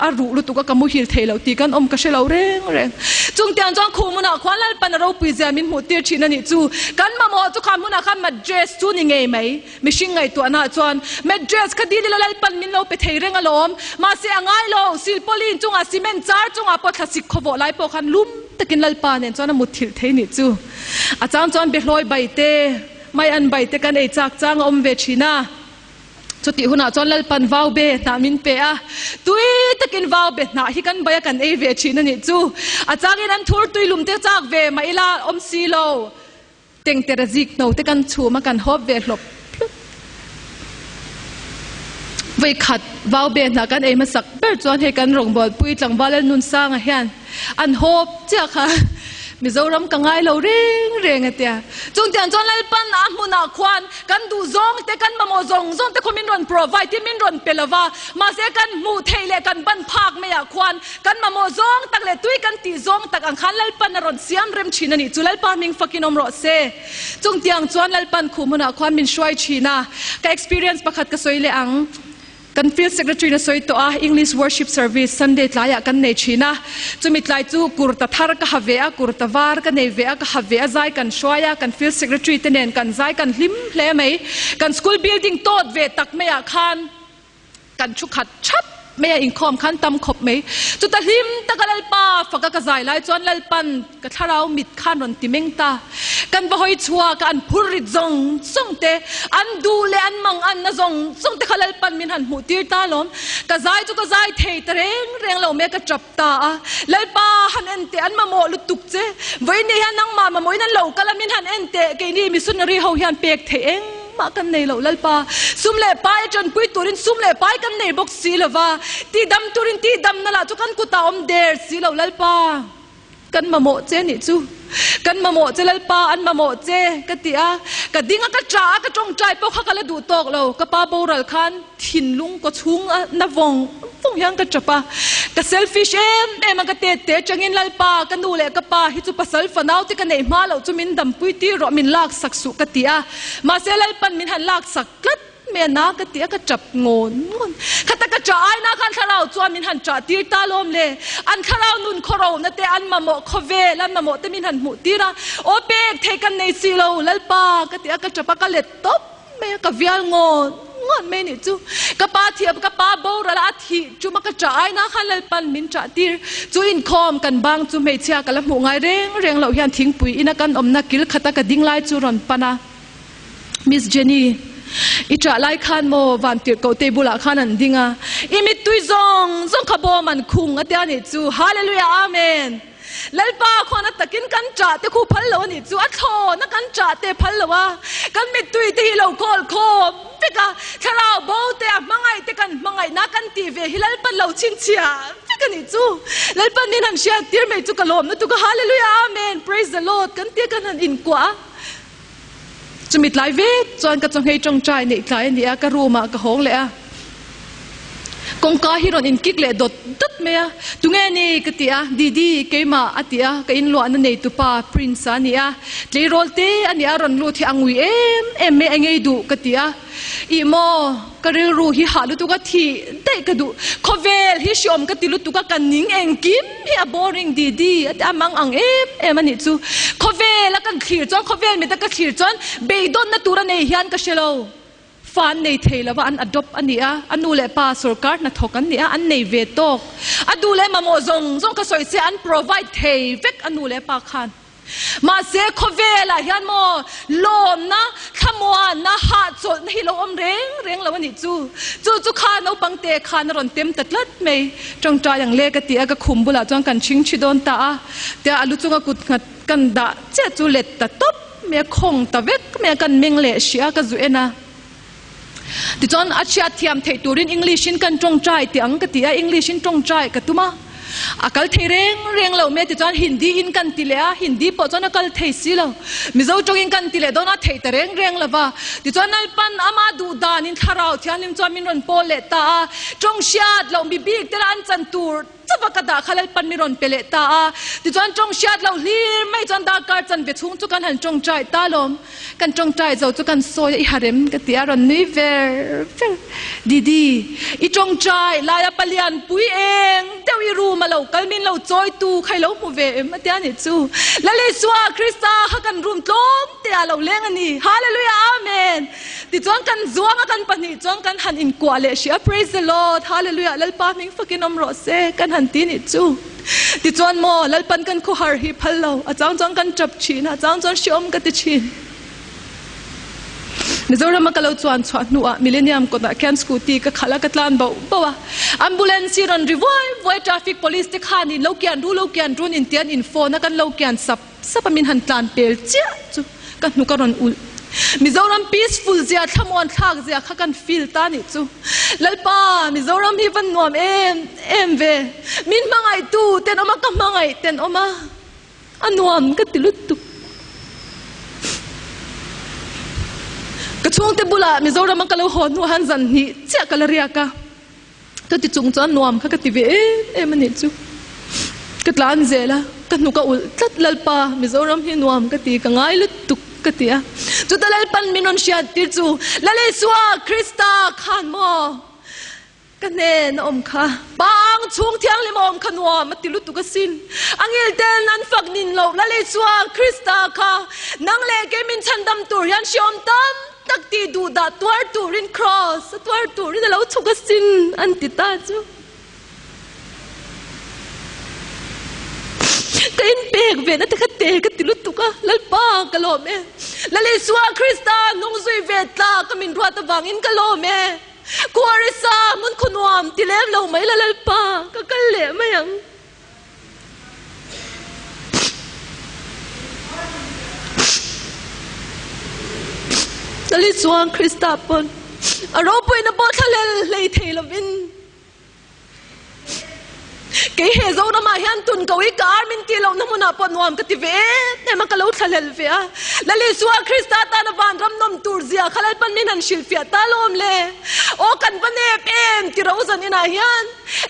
a ruh lutuk a, ka muhil thei lo tih kan awm ka hre lo reng reng. Chung tiang chuan khu hmunah khuan Lalpan a ropui zia min hmuh tir thin a nih chu. Kan mamawh chu kha hmunah khan mattress chu ni ngei mai. Mihring ngaihtuahna ah chuan mattress kha dil ila Lalpan min lo pe thei reng alawm. Mahse a ngai lo, silpauline chungah cement char chungah pawh thlasik khawvawh lai pawh khan lum takin Lalpa nen chuan a mutthilh thei nih chu. A chang chuan behlawi bai te, mai an bai te kan ei chak chang a awm ve thin a. Chutih hunah chuan Lalpan vau be hnah min pe a, tui takin vau be hnah hi kan bai a kan ei ve thin a nih chu. A changin an thur tui lum te chak ve mah ila awm si lo. Tengtera zik hno te kan chhum a kan hawp ve hlawp hlawp. Vawikhat vau be hnah kan ei hmasak ber chuan hei kan rawngbawlpui tlangval Lalnunsanga hian an hawp chiah kha Mizoram ka ngai lo reng reng a tia. Chungtiang chuan Lalpan a hmunah khuan kan duh zawng te kan mamawh zawng zawng te khaw min rawn provide hi min rawn pe lova, mahse kan hmuh theih leh kan ban phak maiah khuan kan mamawh zawng tak leh tui kan tih zawng tak ang khan Lalpan a rawn siam rem thin a nih chu Lalpa hming fakin awm rawh se. Chungtiang chuan Lalpan khuh hmunah khuan min hruai thin a, ka experience pakhat ka sawi leh ang. Kan Field Secretary na sawi tawh a, English Worship Service Sunday tlaiah kan nei thin a. Chumi tlai chu kurta thar ka ha ve a, kurta var ka nei ve a, ka ha ve a, zai kan hruai a, kan Field Secretary te nen kan zai kan hlim hle mai. Kan school building tawt ve tak maiah khan kan thu khat thap mai a, inkhawm khan tam khawp mai. Chuta hlim taka Lalpa faka ka zai lai chuan Lalpan Ka thlarau mit khan rawn ti meng ta. Kan va hawi chhuak a, an phur rit zawng zawng te, an duh leh an mang an na zawng zawng te kha Lalpan min han hmuh tir ta alawm. Ka zai chu ka zai thei ta reng reng lo mai a, ka tap ta a. Lalpa han en teh, an mamawh lutuk che. Vawiin hian nangmah mamawhin an lo kal a, min han en teh, keini missionary ho hian pek theih engmah kan nei lo Lalpa. Sum leh pai a tanpui turin sum leh pai kan nei bawk si lo va, tihdam turin tihdamna lah chu kan kutah awm der si lo Lalpa. Kan mamawh che nih chu. Kan mamawh che Lalpa, an mamawh che ka ti a. Ka ding a, ka ṭah a, ka ṭawngṭai pawh kha ka la duh tawk lo. Ka pa boral khan thinlung kaw chhung a na vawng vawng hian ka ṭap a. Ka selfish em em a, ka tet te aṭangin Lalpa, ka nu leh ka pa hi chu pasal fanau te ka neih hma loh chu min dampui tir rawh, min laksak suh ka ti a. Mahse Lalpan min han laksak tlat. Me na ka ti a, ka tap ngawn ngawn. Khata ka ṭah ai na khan thlarau chuan min han ṭah tir ta lawm le. An thlarau nun khawro na te, an mamawh khawvel, an mamawh te min han hmuh tir a. Aw pek thei kan nei si lo, Lalpa ka ti a, ka ṭap a, ka let tawp mai a, ka vial ngawn ngawt mai nih chu. Ka pa thih ka pa boral a thih ṭuma ka ṭah aina khan Lalpan min ṭah tir. Chu inkhawm kan bang chu hmeichhia ka la hmuh ngai reng reng loh hian thingpui ina kan awmna kil khata ka ding lai chu rawn pan a. Miss Jenny, i ṭah lai khan maw vantirhkoh te bulah khan an ding a, i mittui zawng zawng kha bawm an khung a tia nih chu. Hallelujah Amen! Lalpa khuan a takin kan ṭah te khu phal lo a nih chu, a thlawna kan ṭah te phal lo a, kan mittui te hi lo khawl khawm vek a, thlarau bo te a hmangaih te kan hmangaihna kan tih ve hi Lalpan lo chhinchhiah vek a nih chu. Lalpan min han hriat tir mai chu ka lawm lutuk a, Hallelujah Amen Praise the Lord kan tia kan han inkuah a. Chumi tlai vek chuan ka chawhmei tawngtai neih tlai a ni a, ka room ah ka hawng leh a. Kawngka hi rawn inkik leh dawt dawt mai a, Tunge ni? ka ti a, Didi, keimah a ti a, ka inluahna neitupa Prince a ni a, tleirawl te a ni a, rawn lut hi a ngui em em mai, a ngei duh ka ti a. Ih maw, ka rilru hi hah lutuk a, thih daih ka duh. Khawvel hi hriawm ka ti lutuk a, ka ning engkim hi a boring didi a ti a, mang ang em em a nih chu. Khawvel a kan thlir chuan, khawvel mit a ka thlir chuan beidawnna tur a nei hian ka hre lo. Fa an nei thei lo va, an adopt a ni a, a nu leh pa sorkar hnathawk an ni a, an nei ve tawk. A duh leh mamawh zawng zawng ka sawi se an provide thei vek a nu leh pa khan. Mahse, khawvelah hian maw lawmna, thlamuanna, hahchawlhna hi lo awm reng reng lo a nih chu. Chu chu kha naupang te khan a rawn tem ta tlat mai. Tawngtai ang le ka ti a, ka khum bulah chuan kan chhing thi dawn ta a. Tia a lu chunga kut nghat kan dah chiah chu let ta tawp mai a, khawng ta vek mai a, kan meng leh hrih a, ka zu en a. Tichuan a chhiat thiam theih turin English in kan tawngtai tih ang ka ti a, English in tawngtai ka tum a, a kal thei reng reng lo mai a, tichuan Hindi in kan ti leh a, Hindi pawh chuan a kal thei si lo, Mizo tawngin kan ti leh dawn a, theih ta reng reng lo va, tichuan Lalpan ama duh danin Thlarau Thianghlim chuan min rawn pawl leh ta a, tawng hriat loh mi bik te lah an chan tur. Chava ka dah kha Lalpan mi rawn pe leh ta a, tichuan tawng hriat loh hlir mai chuan darkar chanve chhung chu kan han tawngtai ta lawm. Kan tawngtai zo chu kan sawi a, i harem ka ti a, rawn nui ver ver. Didi, i tawngtai laia palian pui eng deuh i room a lo kal min lo chawi tu kha i lo hmu ve em a tia nih chu. Lal Isua Krista kha kan room tlawm te ah lo leng a ni. Hallelujah Amen. Tichuan kan zuang a kan pahnih chuan kan han inkuah leh hrih a, Praise the Lord, Hallelujah, Lalpa hming fakin awm rawh se, kan han ti nih chu. Tichuan maw, Lalpan kan khuhar hi phal lo, a chang chuan kan tap thin a, a chang chuan hrehawm ka ti thin. Mizoram a ka lo chuan chhuah hnuah Millennium kawtah khian scooty ka khalh a, ka tlan bauh bauh a. Ambulance hi rawn ri vuai vuai, traffic police te khan in lo kian ru, lo kian run intian in phone a kan lo kian sap. Sapa min han tlan pel chiah chu ka hnuk a rawn ulh. Mizoram peaceful zia, thlamuan thlak zia kha kan feel ta nih chu. Lalpa, Mizoram hi van nuam em em ve. Min hmangaihtu ten awm a, ka hmangaih ten awm a, a nuam ka ti lutuk. Ka chhungte bulah Mizoram a ka lo haw hnuah han zan hnih chiah ka la riak a. Ka ti chung chuan nuam kha ka ti ve em em a nih chu. Ka tlan zel a, ka hnuk a ulh tlat Lalpa, Mizoram hi nuam ka ti, ka ngai lutuk ka ti a. Chuta Lalpan min rawn hriat tir chu, Lal Isua Krista khan maw ka hnen a awm kha. Pang chhung thianghlim a awm kha nuam a ti lutuk asin. A ngil ten an fak nin loh Lal Isua Krista kha nang leh kei min chhandam tur hian hriawm tam Tak ti duh dah tuar turin Kraws a tuar turin a lo chhuk asin an ti ta chu. Ka inpek ve na te kha te ka ti lutuk a, Lalpa ka lawm e. Lal Isua Krista hnung zui ve tlak a min ruat avangin ka lawm e. Khuarisa hmun khaw nuam ti lem lo mai la Lalpa ka kal leh mai ang. Lali chuan Krista pawn a ropuina pawh thlahlel hlei thei lovin kei he Zoramah hian tun ko i ka ar min tih lohna hmunah pawh nuam ka ti ve em em a, ka lo thlahlel ve a. Lali chuan Krista tana vanram nawm tur zia kha Lalpan min han hrilhfiah ta lawm le. Aw kan va nep em ti ro zan inah hian.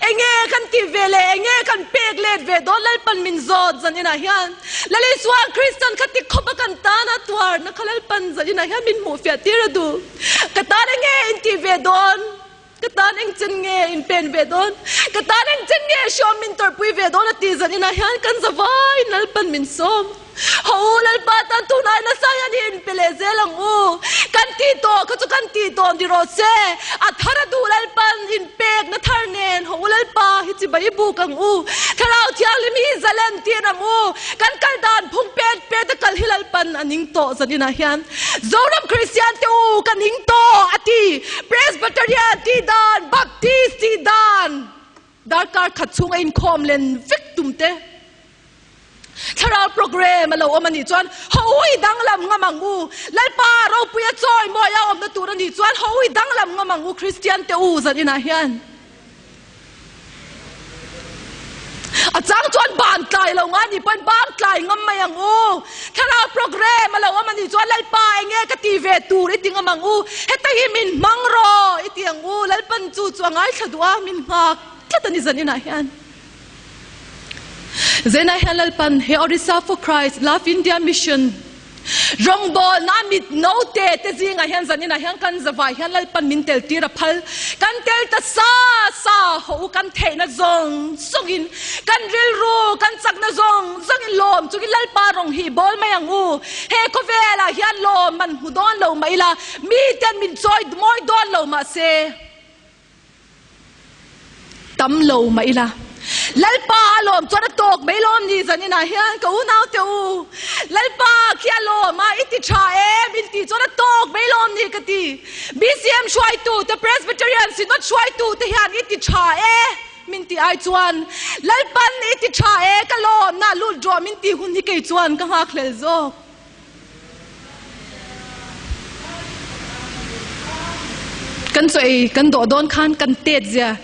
Enge kan tih ve leh enge kan pek let ve dawn Lalpan min zawt zan inah hian Lal Isua Kristan kha ti khawp a kan tan a tuarna kha Lalpan zan inah hian min hmuh fiah tir a duh. Ka tan enge in tih ve dawn? Ka tan eng chen nge in pen ve dawn? Ka tan eng chen nge hriawm min tawrhpui ve dawn a ti zan inah hian kan zavaiin Lalpan min sawm. Haw u Lalpa tan tunai nasa hian i inpe leh zel ang u. Kan tih tawh kha chu kan tih tawh ni rawh se. A thar a duh Lalpan inpekna thar nen haw u Lalpa hi chibai i buk ang u. Thlarau Thianghlim hi i zalen tir ang u. Kan kal dan phung pet pet a kal hi Lalpan a ning tawh zan inah hian Zoram Kristian te u ka ning tawh a ti. Presbyterian tih dan, Baptist tih dan darkar khat chhung a inkhawm len vek tum te. Thlarau program a lo awm a nih chuan hawi danglam ngam ang u. Lalpa ropuia chawi mawi a awmna tur a nih chuan hawi danglam ngam ang u Kristian te u zan inah hian. A chang chuan ban tlai lo nga nih pawhin bang tlai ngam mai ang u. Thlarau program a lo awm a nih chuan Lalpa enge ka ti ve tur i ti ngam ang u. Heta hi min hmang rawh i ti ang u. Lalpan chu chu a ngaithla duh a, min nghak tlat a ni zan inah hian. Zainah hian Lalpan he Orissa for Christ Love India Mission rawngbawlna mit note te zingah hian zaninah hian kan zavai hian Lalpan min tel tir a phal. Kan tel ta sa sa haw u kan theihna zawng zawngin kan rilru kan chakna zawng zawngin lawm chungin Lalpa rawng hi bawl mai ang u. He khawvelah hian lawm man hmu dawn lo mah ila miten min chawi mawi dawn lo mahse Tam lo mah ila. Lalpa a lawm chuan a tawk mai lawm ni zaninah hian ka unau te u. Lalpa khi a lawm a, i ti tha em in tih chuan a tawk mai lawm ni ka ti. BCM hruaitu te Presbyterian Synod hruaitu te hian i ti tha e min tih ai chuan Lalpan i ti tha e ka lawmna lut rawh min tih hun hi kei chuan ka nghakhlel zawk. Kan chaw ei kan dawh dawn khan kan tet zia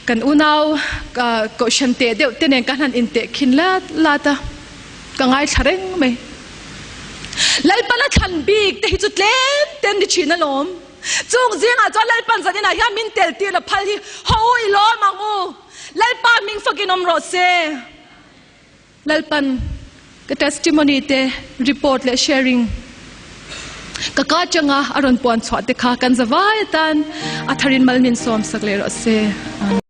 kan unau kohhran teh deuh te nen kan han inteh khin lat lat a, ka ngaithla reng mai. Lalpan a thlan bik te hi chu tlem te an ni thin alawm. Chung zingah chuan Lalpan zaninah hian min tel tir la phal hi haw u i lawm ang u. Lalpa hming fakin awm rawh se. Lalpan ka testimony te report leh sharing ka ka atanga a rawn puan chhuah te kha kan zavai atan a tharin mal min sawm sak leh rawh se. Amen.